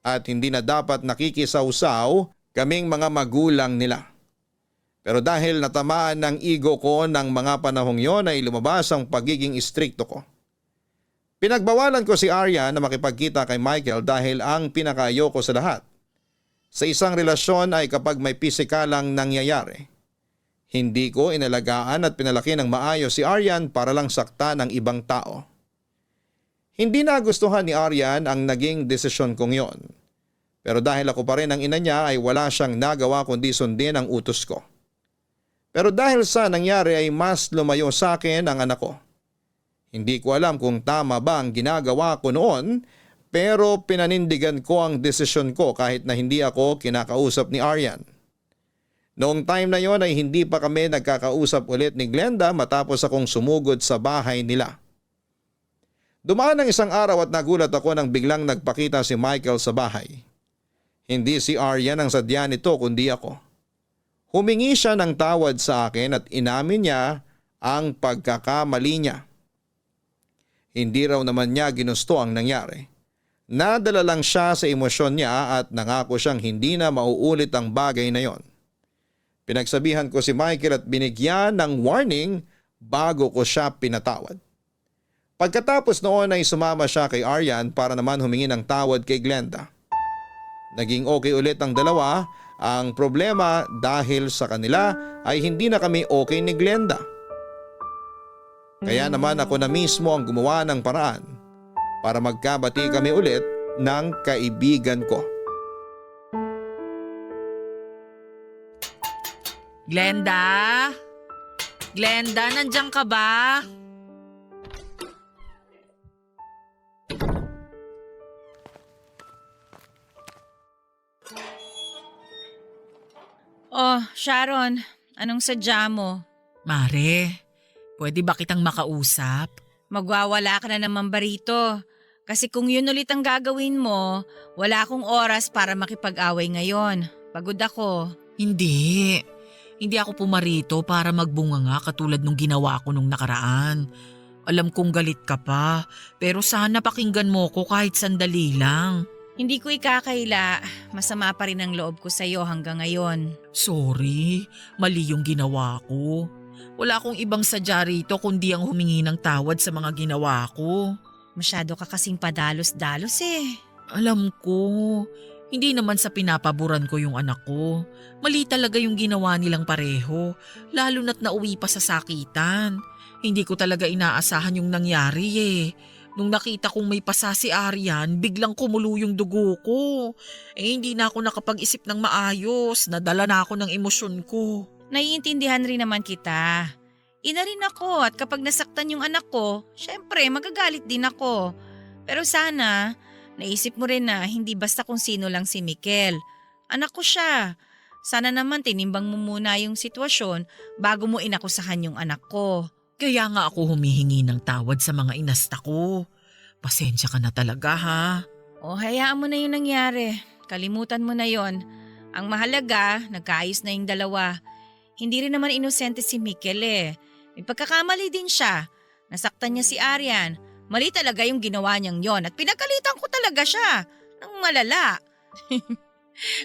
at hindi na dapat nakikisawsaw kaming mga magulang nila. Pero dahil natamaan ng ego ko ng mga panahong yon ay lumabas ang pagiging istrikto ko. Pinagbawalan ko si Arya na makipagkita kay Michael dahil ang pinakaayoko sa lahat sa isang relasyon ay kapag may pisikalang nangyayari. Hindi ko inalagaan at pinalaki ng maayos si Aryan para lang sakta ng ibang tao. Hindi nagustuhan ni Aryan ang naging desisyon kong yon. Pero dahil ako pa rin ang ina niya ay wala siyang nagawa kundi sundin ang utos ko. Pero dahil sa nangyari ay mas lumayo sa akin ang anak ko. Hindi ko alam kung tama ba ang ginagawa ko noon, pero pinanindigan ko ang desisyon ko kahit na hindi ako kinakausap ni Aryan. Noong time na yon ay hindi pa kami nagkakausap ulit ni Glenda matapos akong sumugod sa bahay nila. Dumaan ang isang araw at nagulat ako nang biglang nagpakita si Michael sa bahay. Hindi si Aryan ang sadya nito kundi ako. Humingi siya ng tawad sa akin at inamin niya ang pagkakamali niya. Hindi raw naman niya ginusto ang nangyari. Nadala lang siya sa emosyon niya at nangako siyang hindi na mauulit ang bagay na yon. Pinagsabihan ko si Michael at binigyan ng warning bago ko siya pinatawad. Pagkatapos noon ay sumama siya kay Aryan para naman humingi ng tawad kay Glenda. Naging okay ulit ang dalawa. Ang problema dahil sa kanila ay hindi na kami okay ni Glenda. Kaya naman ako na mismo ang gumawa ng paraan para magkabati kami ulit ng kaibigan ko. Glenda? Glenda, nandiyan ka ba? Oh, Sharon, anong sadya mo? Mare, pwede ba kitang makausap? Magwawala ka na naman ba rito? Kasi kung yun ulit ang gagawin mo, wala akong oras para makipag-away ngayon. Pagod ako. Hindi. Hindi ako pumarito para magbunga nga katulad nung ginawa ko nung nakaraan. Alam kong galit ka pa, pero sana pakinggan mo ko kahit sandali lang. Hindi ko ikakaila. Masama pa rin ang loob ko sa'yo hanggang ngayon. Sorry, mali yung ginawa ko. Wala akong ibang sadya rito kundi ang humingi ng tawad sa mga ginawa ko. Masyado ka kasing padalos-dalos eh. Alam ko, hindi naman sa pinapaboran ko yung anak ko. Mali talaga yung ginawa nilang pareho, lalo na't nauwi pa sa sakitan. Hindi ko talaga inaasahan yung nangyari eh. Nung nakita kong may pasa si Aryan, biglang kumulo yung dugo ko. Hindi na ako nakapag-isip ng maayos, nadala na ako ng emosyon ko. Naiintindihan rin naman kita. Ina rin ako at kapag nasaktan yung anak ko, syempre magagalit din ako. Pero sana, Naisip mo rin na hindi basta kung sino lang si Mikel. Anak ko siya. Sana naman tinimbang mo muna yung sitwasyon bago mo inakusahan yung anak ko. Kaya nga ako humihingi ng tawad sa mga inasta ko. Pasensya ka na talaga ha. O hayaan mo na yung nangyari. Kalimutan mo na yon. Ang mahalaga, nagkaayos na yung dalawa. Hindi rin naman inosente si Mikel eh. May pagkakamali din siya. Nasaktan niya si Arian. Mali talaga yung ginawa niyang yon at pinagalitan ko talaga siya. Nang malala.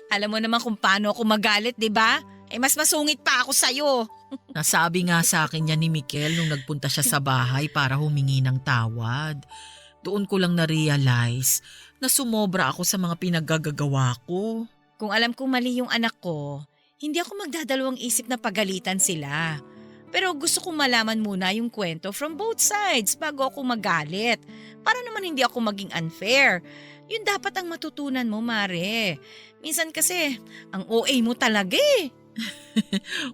Alam mo naman kung paano ako magalit, di ba? Mas masungit pa ako sa'yo. Nasabi nga sa akin yan ni Mikel nung nagpunta siya sa bahay para humingi ng tawad. Doon ko lang na-realize na sumobra ako sa mga pinaggagawa ko. Kung alam kong mali yung anak ko, hindi ako magdadalawang isip na pagalitan sila. Pero gusto kong malaman muna yung kwento from both sides bago ako magalit. Para naman hindi ako maging unfair. Yun dapat ang matutunan mo, Mare. Minsan kasi, ang OA mo talaga eh.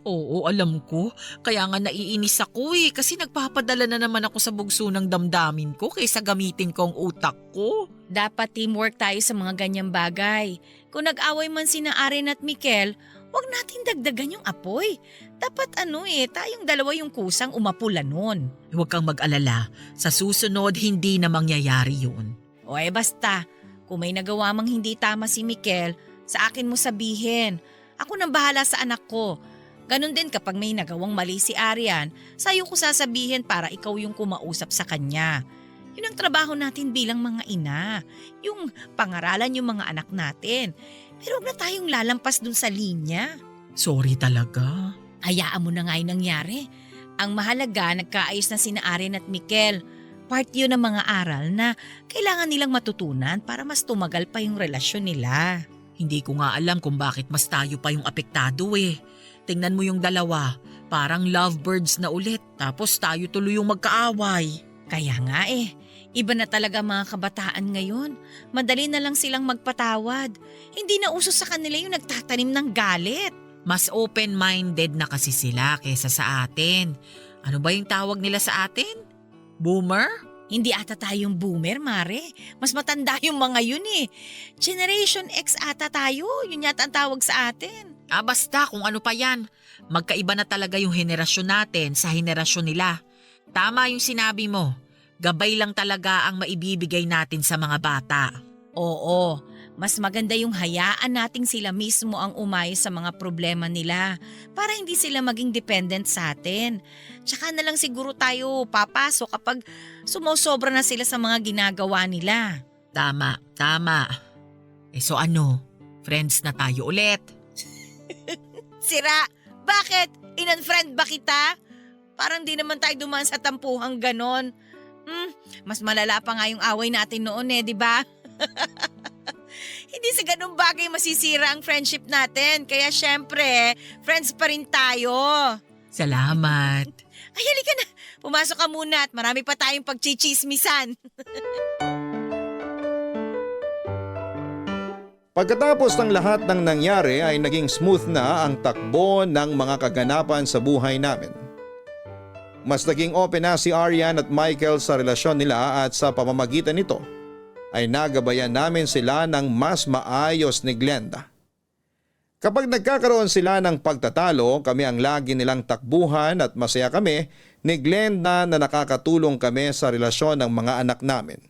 Oo, alam ko. Kaya nga naiinis ako kasi nagpapadala na naman ako sa bugso ng damdamin ko kaysa gamitin ko ang utak ko. Dapat teamwork tayo sa mga ganyang bagay. Kung nag-away man sina Aren at Mikel, huwag natin dagdagan yung apoy. Dapat tayong dalawa yung kusang umapula nun. Huwag kang mag-alala. Sa susunod, hindi na mangyayari yun. O basta, kung may nagawa mang hindi tama si Mikel, sa akin mo sabihin. Ako nang bahala sa anak ko. Ganon din kapag may nagawang mali si Arian, sa'yo ko sasabihin para ikaw yung kumausap sa kanya. Yun ang trabaho natin bilang mga ina. Yung pangaralan yung mga anak natin. Pero huwag na tayong lalampas dun sa linya. Sorry talaga. Hayaan mo na nga yung nangyari. Ang mahalaga, nagkaayos na sina Aren at Mikel. Part yun ng mga aral na kailangan nilang matutunan para mas tumagal pa yung relasyon nila. Hindi ko nga alam kung bakit mas tayo pa yung apektado Tingnan mo yung dalawa, parang lovebirds na ulit tapos tayo tuloy yung magkaaway. Kaya nga iba na talaga mga kabataan ngayon. Madali na lang silang magpatawad. Hindi na uso sa kanila yung nagtatanim ng galit. Mas open-minded na kasi sila kesa sa atin. Ano ba yung tawag nila sa atin? Boomer? Hindi ata tayong boomer, Mare. Mas matanda yung mga yun Generation X ata tayo. Yun yata ang tawag sa atin. Basta kung ano pa yan. Magkaiba na talaga yung henerasyon natin sa henerasyon nila. Tama yung sinabi mo. Gabay lang talaga ang maibibigay natin sa mga bata. Oo, mas maganda yung hayaan nating sila mismo ang umayos sa mga problema nila para hindi sila maging dependent sa atin. Tsaka na lang siguro tayo papasok kapag sumosobra na sila sa mga ginagawa nila. Tama. So ano, friends na tayo ulit? Sira, bakit? In-unfriend ba kita? Parang di naman tayo dumaan sa tampuhang ganon. Mas malala pa nga yung away natin noon di ba? Hindi sa ganung bagay masisira ang friendship natin. Kaya syempre, friends pa rin tayo. Salamat. Ay, halika na. Pumasok ka muna at marami pa tayong pagchichismisan. Pagkatapos ng lahat ng nangyari ay naging smooth na ang takbo ng mga kaganapan sa buhay namin. Mas naging open na si Arian at Michael sa relasyon nila at sa pamamagitan nito ay nagabayan namin sila ng mas maayos ni Glenda. Kapag nagkakaroon sila ng pagtatalo, kami ang lagi nilang takbuhan at masaya kami ni Glenda na nakakatulong kami sa relasyon ng mga anak namin.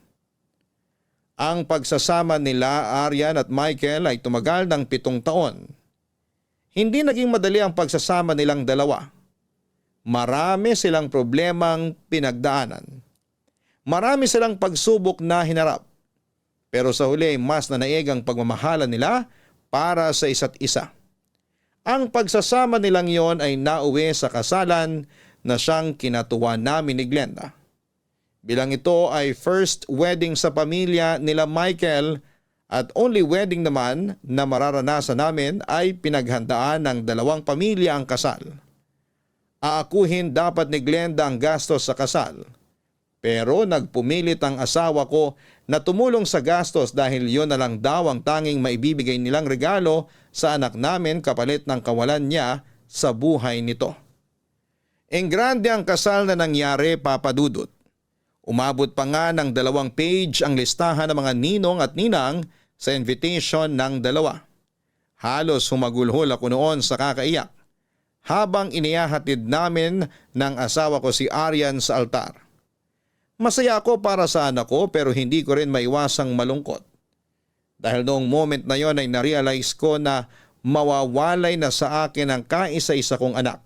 Ang pagsasama nila Arian at Michael ay tumagal ng 7 taon. Hindi naging madali ang pagsasama nilang dalawa. Marami silang problemang pinagdaanan. Marami silang pagsubok na hinarap. Pero sa huli mas nanaig ang pagmamahalan nila para sa isa't isa. Ang pagsasama nilang yon ay nauwi sa kasalan na siyang kinatuwa namin ni Glenda. Bilang ito ay first wedding sa pamilya nila Michael at only wedding naman na mararanasan namin ay pinaghandaan ng 2 pamilya ang kasal. Aakuhin dapat ni Glenda ang gastos sa kasal. Pero nagpumilit ang asawa ko na tumulong sa gastos dahil yun na lang daw ang tanging maibibigay nilang regalo sa anak namin kapalit ng kawalan niya sa buhay nito. Engrande ang kasal na nangyari, Papa Dudut. Umabot pa nga ng 2 page ang listahan ng mga ninong at ninang sa invitation ng dalawa. Halos humagulhol ako noon sa kakaiyak habang inihahatid namin ng asawa ko si Arian sa altar. Masaya ako para sa anak ko pero hindi ko rin maiwasang malungkot. Dahil noong moment na yon ay narealize ko na mawawalay na sa akin ang kaisa-isa kong anak.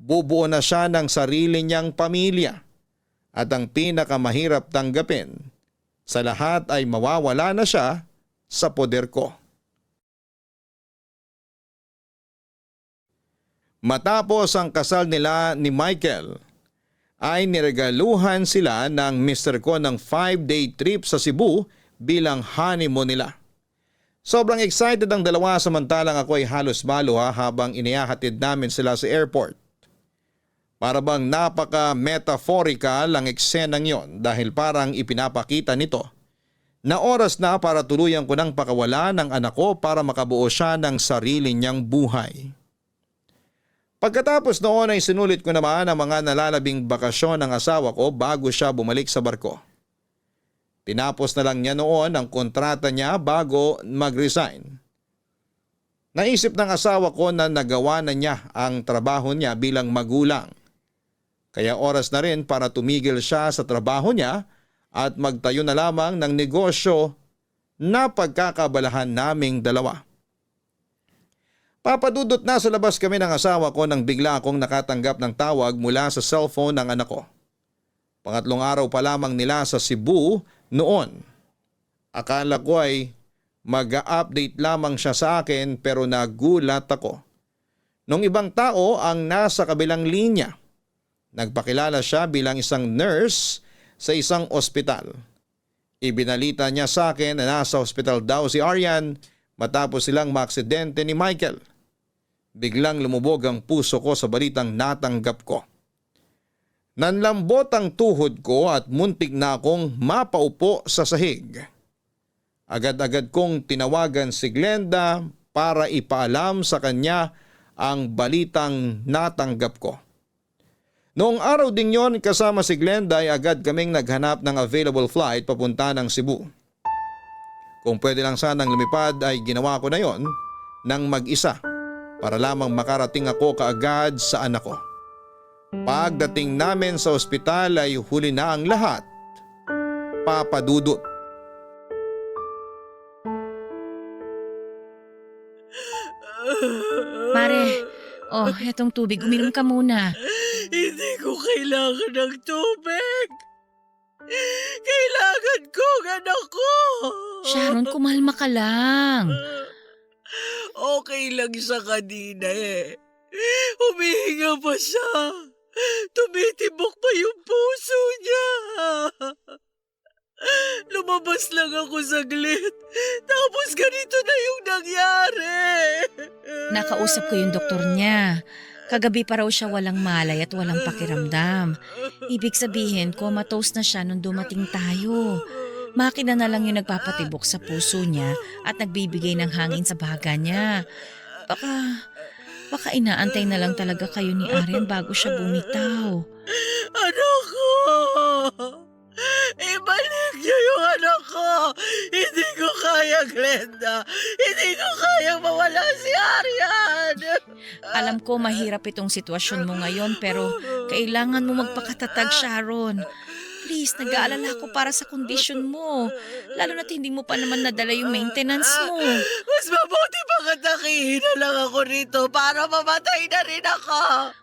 Bubuo na siya ng sarili niyang pamilya at ang pinakamahirap tanggapin sa lahat ay mawawala na siya sa poder ko. Matapos ang kasal nila ni Michael, ay niregaluhan sila ng Mr. ko ng 5-day trip sa Cebu bilang honeymoon nila. Sobrang excited ang dalawa samantalang ako ay halos malo habang inihahatid namin sila sa airport. Para bang napaka-metaphorical ang eksenang yon dahil parang ipinapakita nito na oras na para tuluyan ko ng pakawala ng anak ko para makabuo siya ng sarili niyang buhay. Pagkatapos noon ay sinulit ko naman ang mga nalalabing bakasyon ng asawa ko bago siya bumalik sa barko. Tinapos na lang niya noon ang kontrata niya bago mag-resign. Naisip ng asawa ko na nagawa na niya ang trabaho niya bilang magulang. Kaya oras na rin para tumigil siya sa trabaho niya at magtayo na lamang ng negosyo na pagkakabalahan naming dalawa. Papadudot na sa labas kami ng asawa ko nang bigla akong nakatanggap ng tawag mula sa cellphone ng anak ko. Pangatlong araw pa lamang nila sa Cebu noon. Akala ko ay mag-update lamang siya sa akin pero nagulat ako. Nung ibang tao ang nasa kabilang linya. Nagpakilala siya bilang isang nurse sa isang ospital. Ibinalita niya sa akin na nasa ospital daw si Arian matapos silang maaksidente ni Michael. Biglang lumubog ang puso ko sa balitang natanggap ko. Nanlambot ang tuhod ko at muntik na akong mapaupo sa sahig. Agad-agad kong tinawagan si Glenda para ipaalam sa kanya ang balitang natanggap ko. Noong araw ding yon kasama si Glenda ay agad kaming naghanap ng available flight papunta ng Cebu. Kung pwede lang sanang lumipad ay ginawa ko na yon ng mag-isa para lamang makarating ako kaagad sa anak ko. Pagdating namin sa ospital ay huli na ang lahat. Papadudot. Mare, etong tubig, uminom ka muna. Hindi ko kailangan ng tubig. Kailangan ko ang anak ko. Sharon, kumalma ka lang. Okay lang siya kanina eh. Humihinga pa siya. Tumitibok pa yung puso niya. Lumabas lang ako saglit. Tapos ganito na yung nangyari. Nakausap ko yung doktor niya. Kagabi pa raw siya walang malay at walang pakiramdam. Ibig sabihin, comatose na siya nung dumating tayo. Makina na lang yung nagpapatibok sa puso niya at nagbibigay ng hangin sa baga niya. Baka inaantay na lang talaga kayo ni Arian bago siya bumitaw. Anak ko! Ibalik niyo yung anak ko! Hindi ko kaya, Glenda! Hindi ko kaya mawala si Arian! Alam ko mahirap itong sitwasyon mo ngayon pero kailangan mo magpakatatag, Sharon. Please, nag-aalala ko para sa kondisyon mo. Lalo na't hindi mo pa naman nadala yung maintenance mo. Mas mabuti pa katakihin na lang ako rito para mamatay na rin ako.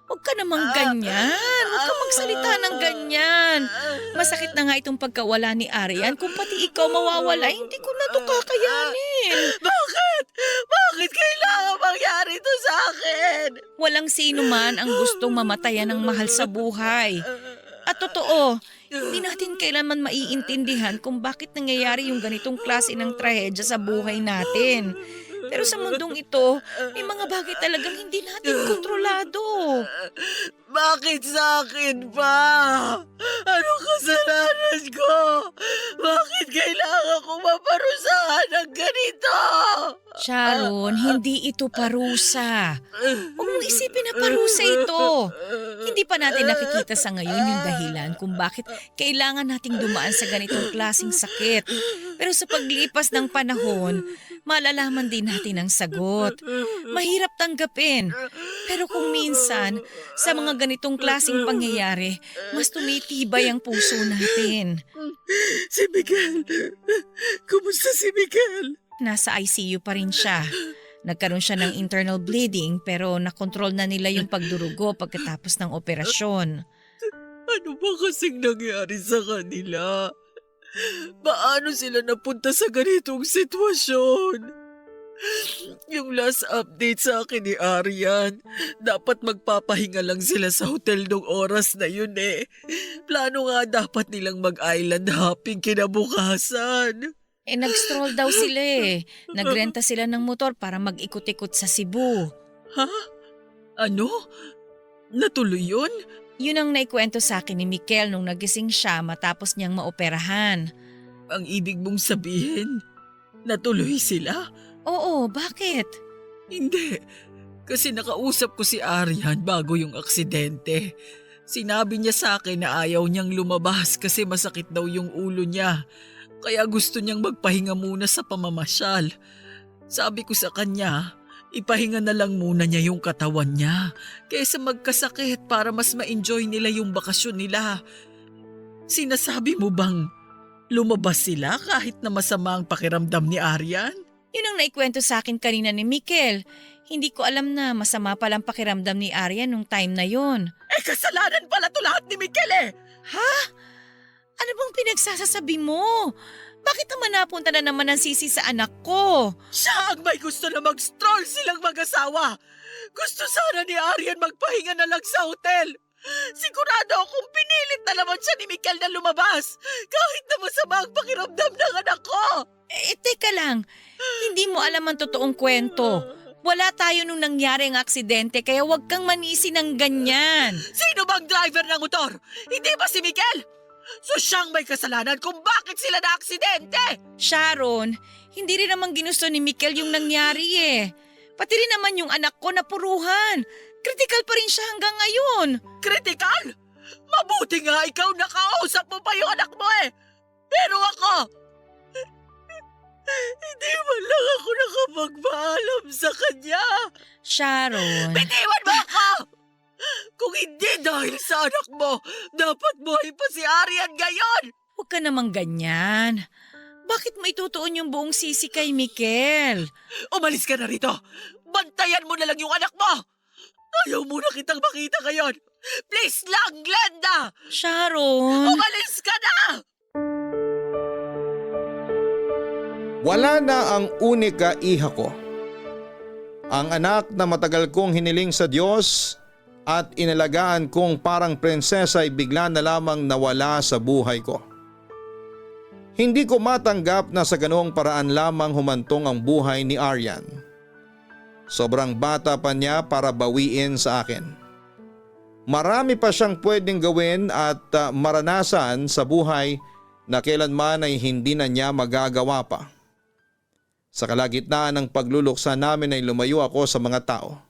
Huwag ka namang ganyan. Huwag ka magsalita ng ganyan. Masakit na nga itong pagkawala ni Arian. Kung pati ikaw mawawala, hindi ko na to kakayanin. Bakit? Bakit kailangan mangyari to sa akin? Walang sino man ang gustong mamatayan ng mahal sa buhay. At totoo, hindi natin kailanman maiintindihan kung bakit nangyayari yung ganitong klase ng trahedya sa buhay natin. Pero sa mundong ito, may mga bagay talagang hindi natin kontrolado. Bakit sa akin pa? Anong kasalanan ko? Bakit kailangan ko maparusahan ng ganito? Sharon, hindi ito parusa. Huwag mo mong isipin na parusa ito. Hindi pa natin nakikita sa ngayon yung dahilan kung bakit kailangan nating dumaan sa ganitong klaseng sakit. Pero sa paglipas ng panahon, malalaman din natin ang sagot. Mahirap tanggapin. Pero kung minsan, sa mga ganitong klaseng pangyayari, mas tumitibay ang puso natin. Si Miguel. Kumusta si Miguel? Nasa ICU pa rin siya. Nagkaroon siya ng internal bleeding pero nakontrol na nila yung pagdurugo pagkatapos ng operasyon. Ano ba kasing nangyari sa kanila? Paano sila napunta sa ganitong sitwasyon? Yung last update sa akin ni Arian, dapat magpapahinga lang sila sa hotel nung oras na yun eh. Plano nga dapat nilang mag-island hopping kinabukasan. Nag-stroll daw sila eh. Nagrenta sila ng motor para mag-ikot-ikot sa Cebu. Ha? Ano? Natuloy yun? Yun ang naikwento sa akin ni Mikel nung nagising siya matapos niyang maoperahan. Ang ibig mong sabihin, natuloy sila? Oo, bakit? Hindi. Kasi nakausap ko si Arian bago yung aksidente. Sinabi niya sa akin na ayaw niyang lumabas kasi masakit daw yung ulo niya. Kaya gusto niyang magpahinga muna sa pamamasyal. Sabi ko sa kanya, ipahinga na lang muna niya yung katawan niya kaysa magkasakit para mas ma-enjoy nila yung bakasyon nila. Sinasabi mo bang lumabas sila kahit na masama ang pakiramdam ni Arian? Yun ang naikwento sa akin kanina ni Mikel. Hindi ko alam na masama palang pakiramdam ni Arian nung time na yun. Kasalanan pala to lahat ni Mikel eh! Ha? Ano bang pinagsasasabi mo? Bakit naman napunta na naman ang sisi sa anak ko? Siya ang may gusto na mag-stroll silang mag-asawa. Gusto sana ni Arian magpahinga na lang sa hotel. Sigurado akong pinilit na naman siya ni Mikel na lumabas kahit na masama ang pakiramdam ng anak ko. Teka lang. Hindi mo alam ang totoong kwento. Wala tayo nung nangyari ang aksidente kaya huwag kang manisi ng ganyan. Sino bang driver ng motor? Hindi ba si Mikel? So siyang may kasalanan kung bakit sila na-aksidente? Sharon, hindi rin naman ginusto ni Mikel yung nangyari eh. Pati rin naman yung anak ko napuruhan. Critical pa rin siya hanggang ngayon. Critical? Mabuti nga ikaw nakausap mo pa yung anak mo eh. Pero ako, hindi man lang ako nakapagpaalam sa kanya. Sharon. Bitiwan mo ako! Kung hindi dahil sa anak mo, dapat buhay pa si Arian ngayon! Huwag ka namang ganyan. Bakit mo itutuon yung buong sisi kay Mikel? Umalis ka na rito! Bantayan mo na lang yung anak mo! Ayaw mo na kitang makita ngayon! Please lang, Glenda! Sharon! Umalis ka na! Wala na ang unika iha ko. Ang anak na matagal kong hiniling sa Diyos at inalagaan kong parang prinsesa ay bigla na lamang nawala sa buhay ko. Hindi ko matanggap na sa ganoong paraan lamang humantong ang buhay ni Arian. Sobrang bata pa niya para bawiin sa akin. Marami pa siyang pwedeng gawin at maranasan sa buhay na kailanman ay hindi na niya magagawa pa. Sa kalagitnaan ng pagluluksa namin ay lumayo ako sa mga tao.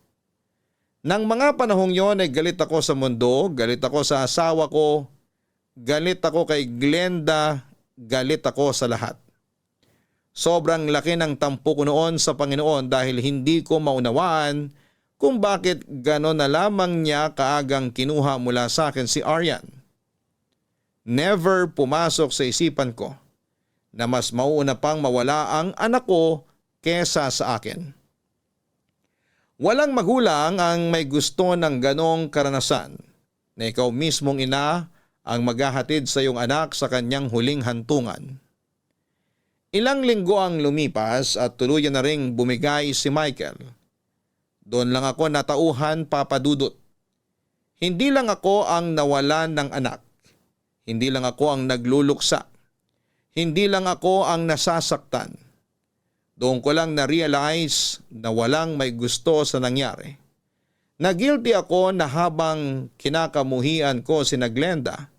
Nang mga panahong yon ay galit ako sa mundo, galit ako sa asawa ko, galit ako kay Glenda, galit ako sa lahat. Sobrang laki ng tampo ko noon sa Panginoon dahil hindi ko maunawaan kung bakit gano'n na lamang niya kaagang kinuha mula sa akin si Arian. Never pumasok sa isipan ko na mas mauuna pang mawala ang anak ko kesa sa akin. Walang magulang ang may gusto ng ganong karanasan na ikaw mismong ina ang maghahatid sa iyong anak sa kanyang huling hantungan. Ilang linggo ang lumipas at tuluyan na ring bumigay si Michael. Doon lang ako natauhan, Papa Dudut. Hindi lang ako ang nawalan ng anak. Hindi lang ako ang nagluluksa. Hindi lang ako ang nasasaktan. Doon ko lang na-realize na walang may gusto sa nangyari. Na-guilty ako na habang kinakamuhian ko si Glenda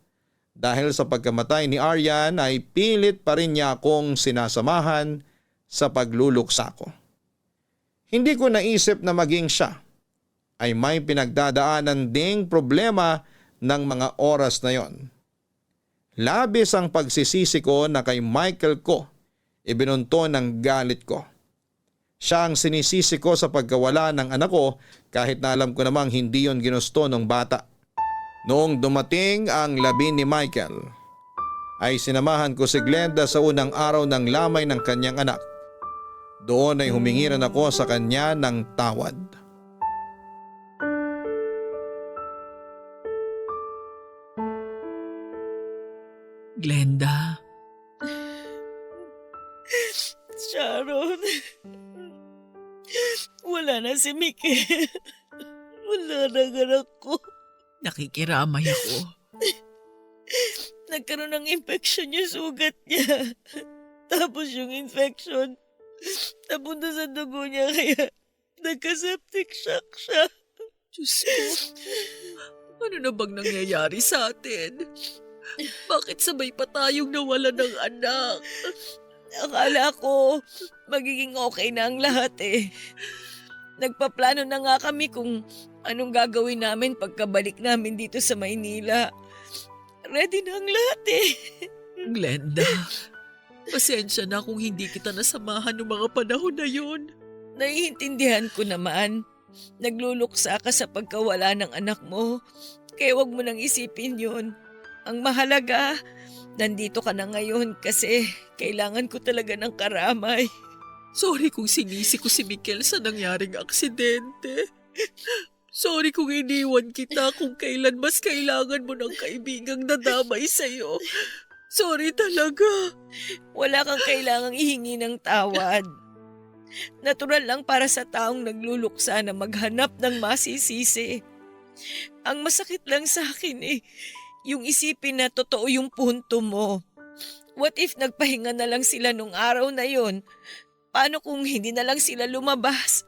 dahil sa pagkamatay ni Arian ay pilit pa rin niya akong sinasamahan sa pagluluksa ko. Hindi ko naisip na maging siya ay may pinagdadaanan ding problema ng mga oras na yon. Labis ang pagsisisi ko na kay Michael ko ibinunto ng galit ko. Siya ang sinisisi ko sa pagkawala ng anak ko kahit na alam ko namang hindi yon ginusto ng bata. Noong dumating ang labi ni Michael, ay sinamahan ko si Glenda sa unang araw ng lamay ng kanyang anak. Doon ay humingiran ako sa kanya ng tawad. Glenda, Sharon, wala na si Mikel. Wala na ang anak ko. nakikiramay ako. Nagkaroon ng infection yung sugat niya. Tapos yung infection, napunta sa dugo niya kaya nagka-septic shock siya. Diyos ko, ano na bang nangyayari sa atin? Bakit sabay pa tayong nawala ng anak? Akala ko magiging okay na ang lahat eh. Nagpaplano na nga kami kung anong gagawin namin pagkabalik namin dito sa Maynila. Ready na ang lahat eh. Glenda, pasensya na kung hindi kita nasamahan noong mga panahon na yun. Naiintindihan ko naman. Nagluluksa ka sa pagkawala ng anak mo. Kaya wag mo nang isipin yun. Ang mahalaga, nandito ka na ngayon kasi kailangan ko talaga ng karamay. Sorry kung sinisi ko si Mikel sa nangyaring aksidente. Sorry kung iniwan kita kung kailan mas kailangan mo ng kaibigang dadamay sa'yo. Sorry talaga. Wala kang kailangang ihingi ng tawad. Natural lang para sa taong nagluluksa na maghanap ng masisisi. Ang masakit lang sa akin yung isipin na totoo yung punto mo. What if nagpahinga na lang sila nung araw na yon? Paano kung hindi na lang sila lumabas?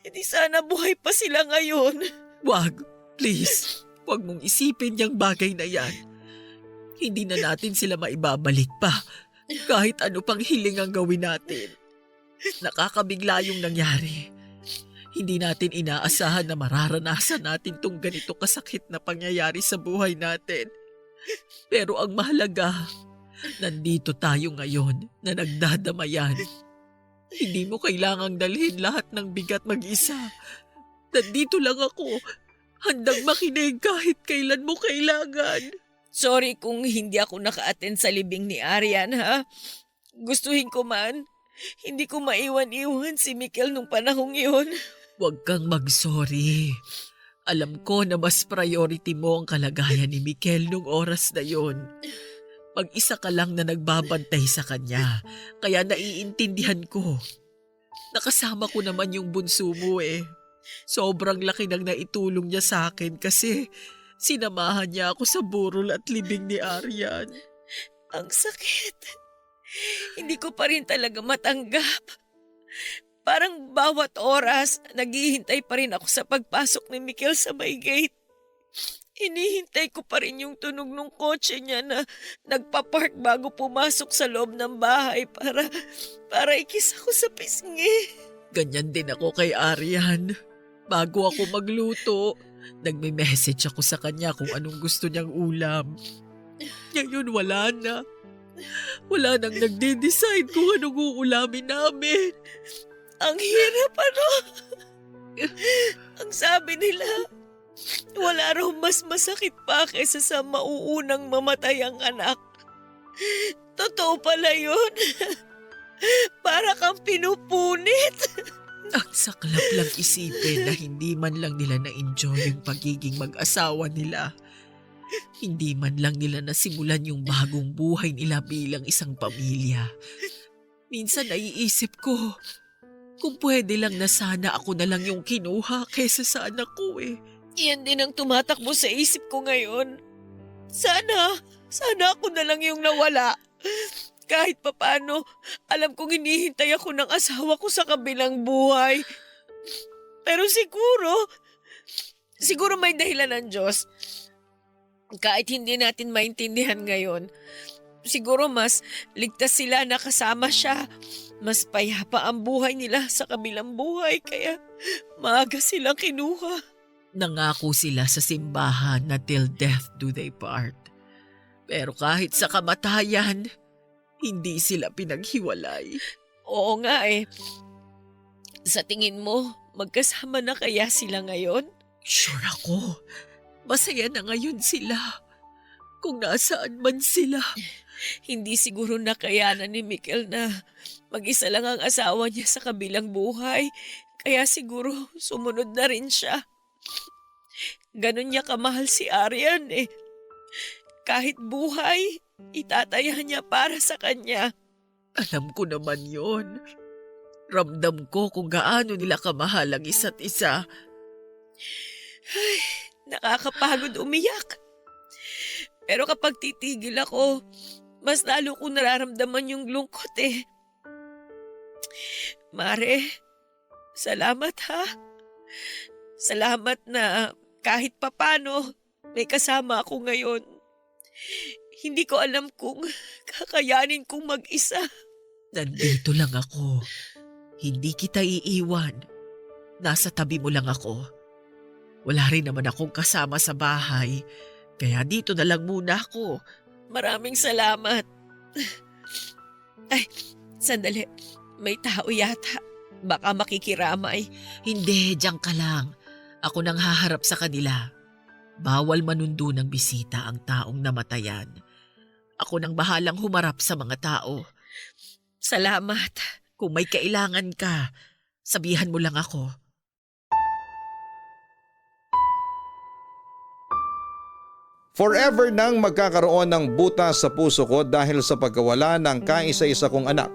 Hindi sana buhay pa sila ngayon. Wag, please. Wag mong isipin yung bagay na yan. Hindi na natin sila maibabalik pa. Kahit ano pang hiling ang gawin natin. Nakakabigla yung nangyari. Hindi natin inaasahan na mararanasan natin tong ganito kasakit na pangyayari sa buhay natin. Pero ang mahalaga, nandito tayo ngayon na nagdadamayan. Hindi mo kailangang dalhin lahat ng bigat mag-isa. Nandito lang ako, handang makinig kahit kailan mo kailangan. Sorry kung hindi ako naka-attend sa libing ni Arian, ha? Gustuhin ko man, hindi ko maiwan-iwan si Mikel nung panahong iyon. Huwag kang mag-sorry. Alam ko na mas priority mo ang kalagayan ni Mikel nung oras na yon. Mag-isa ka lang na nagbabantay sa kanya, kaya naiintindihan ko. Nakasama ko naman yung bunso mo eh. Sobrang laki ng naitulong niya sa akin kasi sinamahan niya ako sa burol at libing ni Arian. Ang sakit. Hindi ko pa rin talaga matanggap. Parang bawat oras, naghihintay pa rin ako sa pagpasok ni Mikel sa may gate. Hinihintay ko pa rin yung tunog ng kotse niya na nagpa-park bago pumasok sa loob ng bahay para ikis ako sa pisngi. Ganyan din ako kay Arian. Bago ako magluto, nagme-message ako sa kanya kung anong gusto niyang ulam. Ngayon wala na. Wala nang nagde-decide kung anong uulamin namin. Ang hirap Ang sabi nila, wala raw mas masakit pa kaysa sa mauunang mamatay ang anak. Totoo pala yun. Para kang pinupunit. Ang saklap lang isipin na hindi man lang nila na-enjoy yung pagiging mag-asawa nila. Hindi man lang nila nasimulan yung bagong buhay nila bilang isang pamilya. Minsan naiisip ko, kung pwede lang na sana ako na lang yung kinuha kaysa sa anak ko eh. Iyan din ang tumatakbo sa isip ko ngayon. Sana ako na lang yung nawala. Kahit papano, alam kong hinihintay ako ng asawa ko sa kabilang buhay. Pero siguro may dahilan ng Diyos. Kahit hindi natin maintindihan ngayon, siguro mas ligtas sila na kasama siya. Mas payapa ang buhay nila sa kabilang buhay kaya maaga silang kinuha. Nangako sila sa simbahan na till death do they part. Pero kahit sa kamatayan, hindi sila pinaghiwalay. Oo nga eh. Sa tingin mo, magkasama na kaya sila ngayon? Sure ako, masaya na ngayon sila. Kung nasaan man sila. Hindi siguro nakayanan ni Mikel na mag-isa lang ang asawa niya sa kabilang buhay. Kaya siguro sumunod na rin siya. Ganon niya kamahal si Arian eh. Kahit buhay, itataya niya para sa kanya. Alam ko naman yon. Ramdam ko kung gaano nila kamahal ang isa't isa. Ay, nakakapagod umiyak. Pero kapag titigil ako, mas lalo kong nararamdaman yung lungkot eh. Mare, salamat ha. Salamat na kahit papano may kasama ako ngayon. Hindi ko alam kung kakayanin kong mag-isa. Nandito lang ako. Hindi kita iiwan. Nasa tabi mo lang ako. Wala rin naman akong kasama sa bahay. Kaya dito na lang muna ako. Maraming salamat. Ay, sandali. May tao yata. Baka makikiramay. Hindi, diyan ka lang. Ako nang haharap sa kanila. Bawal manundo ng bisita ang taong namatayan. Ako nang bahalang humarap sa mga tao. Salamat. Kung may kailangan ka, sabihan mo lang ako. Forever nang magkakaroon ng butas sa puso ko dahil sa pagkawala ng kaisa-isa kong anak.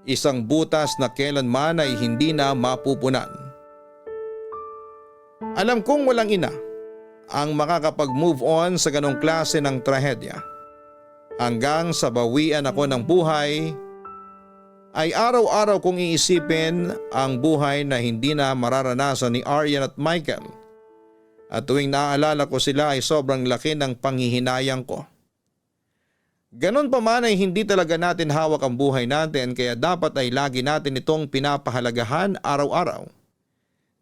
Isang butas na kailanman ay hindi na mapupunan. Alam kong walang ina ang makakapag-move on sa ganong klase ng trahedya. Hanggang sa bawian ako ng buhay, ay araw-araw kong iisipin ang buhay na hindi na mararanasan ni Arian at Michael. At tuwing naaalala ko sila ay sobrang laki ng panghihinayang ko. Ganon pa man ay hindi talaga natin hawak ang buhay natin kaya dapat ay lagi natin itong pinapahalagahan araw-araw.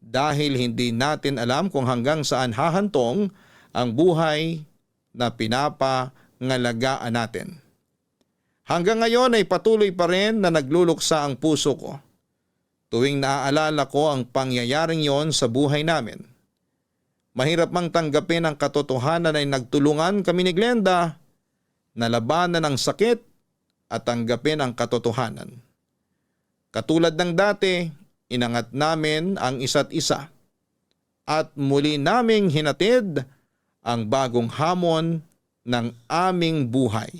Dahil hindi natin alam kung hanggang saan hahantong ang buhay na pinapangalagaan natin. Hanggang ngayon ay patuloy pa rin na nagluluksa ang puso ko. Tuwing naaalala ko ang pangyayaring yon sa buhay namin. Mahirap mang tanggapin ang katotohanan ay nagtulungan kami ni Glenda na labanan ang sakit at tanggapin ang katotohanan. Katulad ng dati, inangat namin ang isa't isa at muli naming hinatid ang bagong hamon ng aming buhay.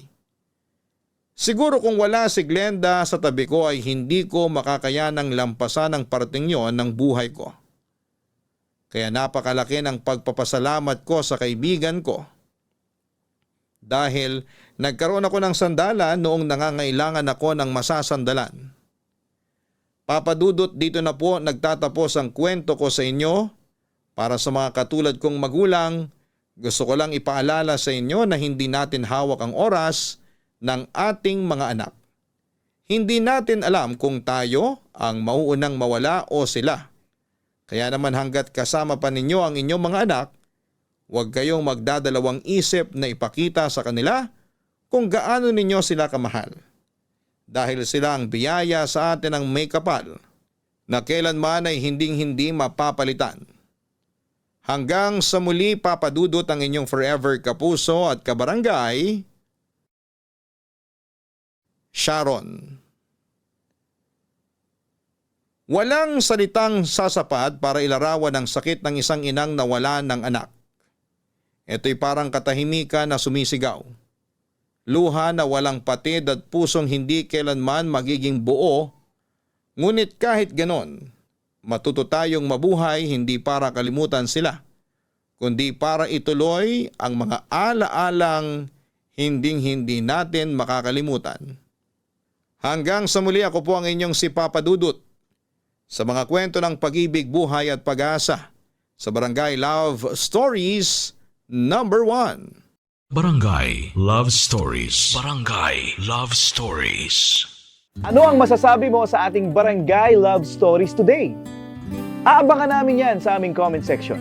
Siguro kung wala si Glenda sa tabi ko ay hindi ko makakayanang lampasan ang parting yon ng buhay ko. Kaya napakalaki ng pagpapasalamat ko sa kaibigan ko. Dahil nagkaroon ako ng sandalan noong nangangailangan ako ng masasandalan. Papadudot, dito na po nagtatapos ang kwento ko sa inyo. Para sa mga katulad kong magulang, gusto ko lang ipaalala sa inyo na hindi natin hawak ang oras ng ating mga anak. Hindi natin alam kung tayo ang mauunang mawala o sila. Kaya naman hanggat kasama pa ninyo ang inyong mga anak, huwag kayong magdadalawang isip na ipakita sa kanila kung gaano ninyo sila kamahal. Dahil sila ang biyaya sa atin ng may kapal na kailanman ay hinding-hindi mapapalitan. Hanggang sa muli, papadudot ang inyong forever kapuso at kabarangay, Sharon. Walang salitang sasapat para ilarawan ang sakit ng isang inang nawalan ng anak. Ito'y parang katahimikan na sumisigaw. Luha na walang patid at pusong hindi kailanman magiging buo, ngunit kahit ganon, matuto tayong mabuhay hindi para kalimutan sila, kundi para ituloy ang mga ala-alang hinding-hindi natin makakalimutan. Hanggang sa muli, ako po ang inyong si Papa Dudut sa mga kwento ng pag-ibig, buhay at pag-asa sa Barangay Love Stories number 1. Barangay Love Stories. Barangay Love Stories. Ano ang masasabi mo sa ating Barangay Love Stories today? Aabangan namin yan sa aming comment section.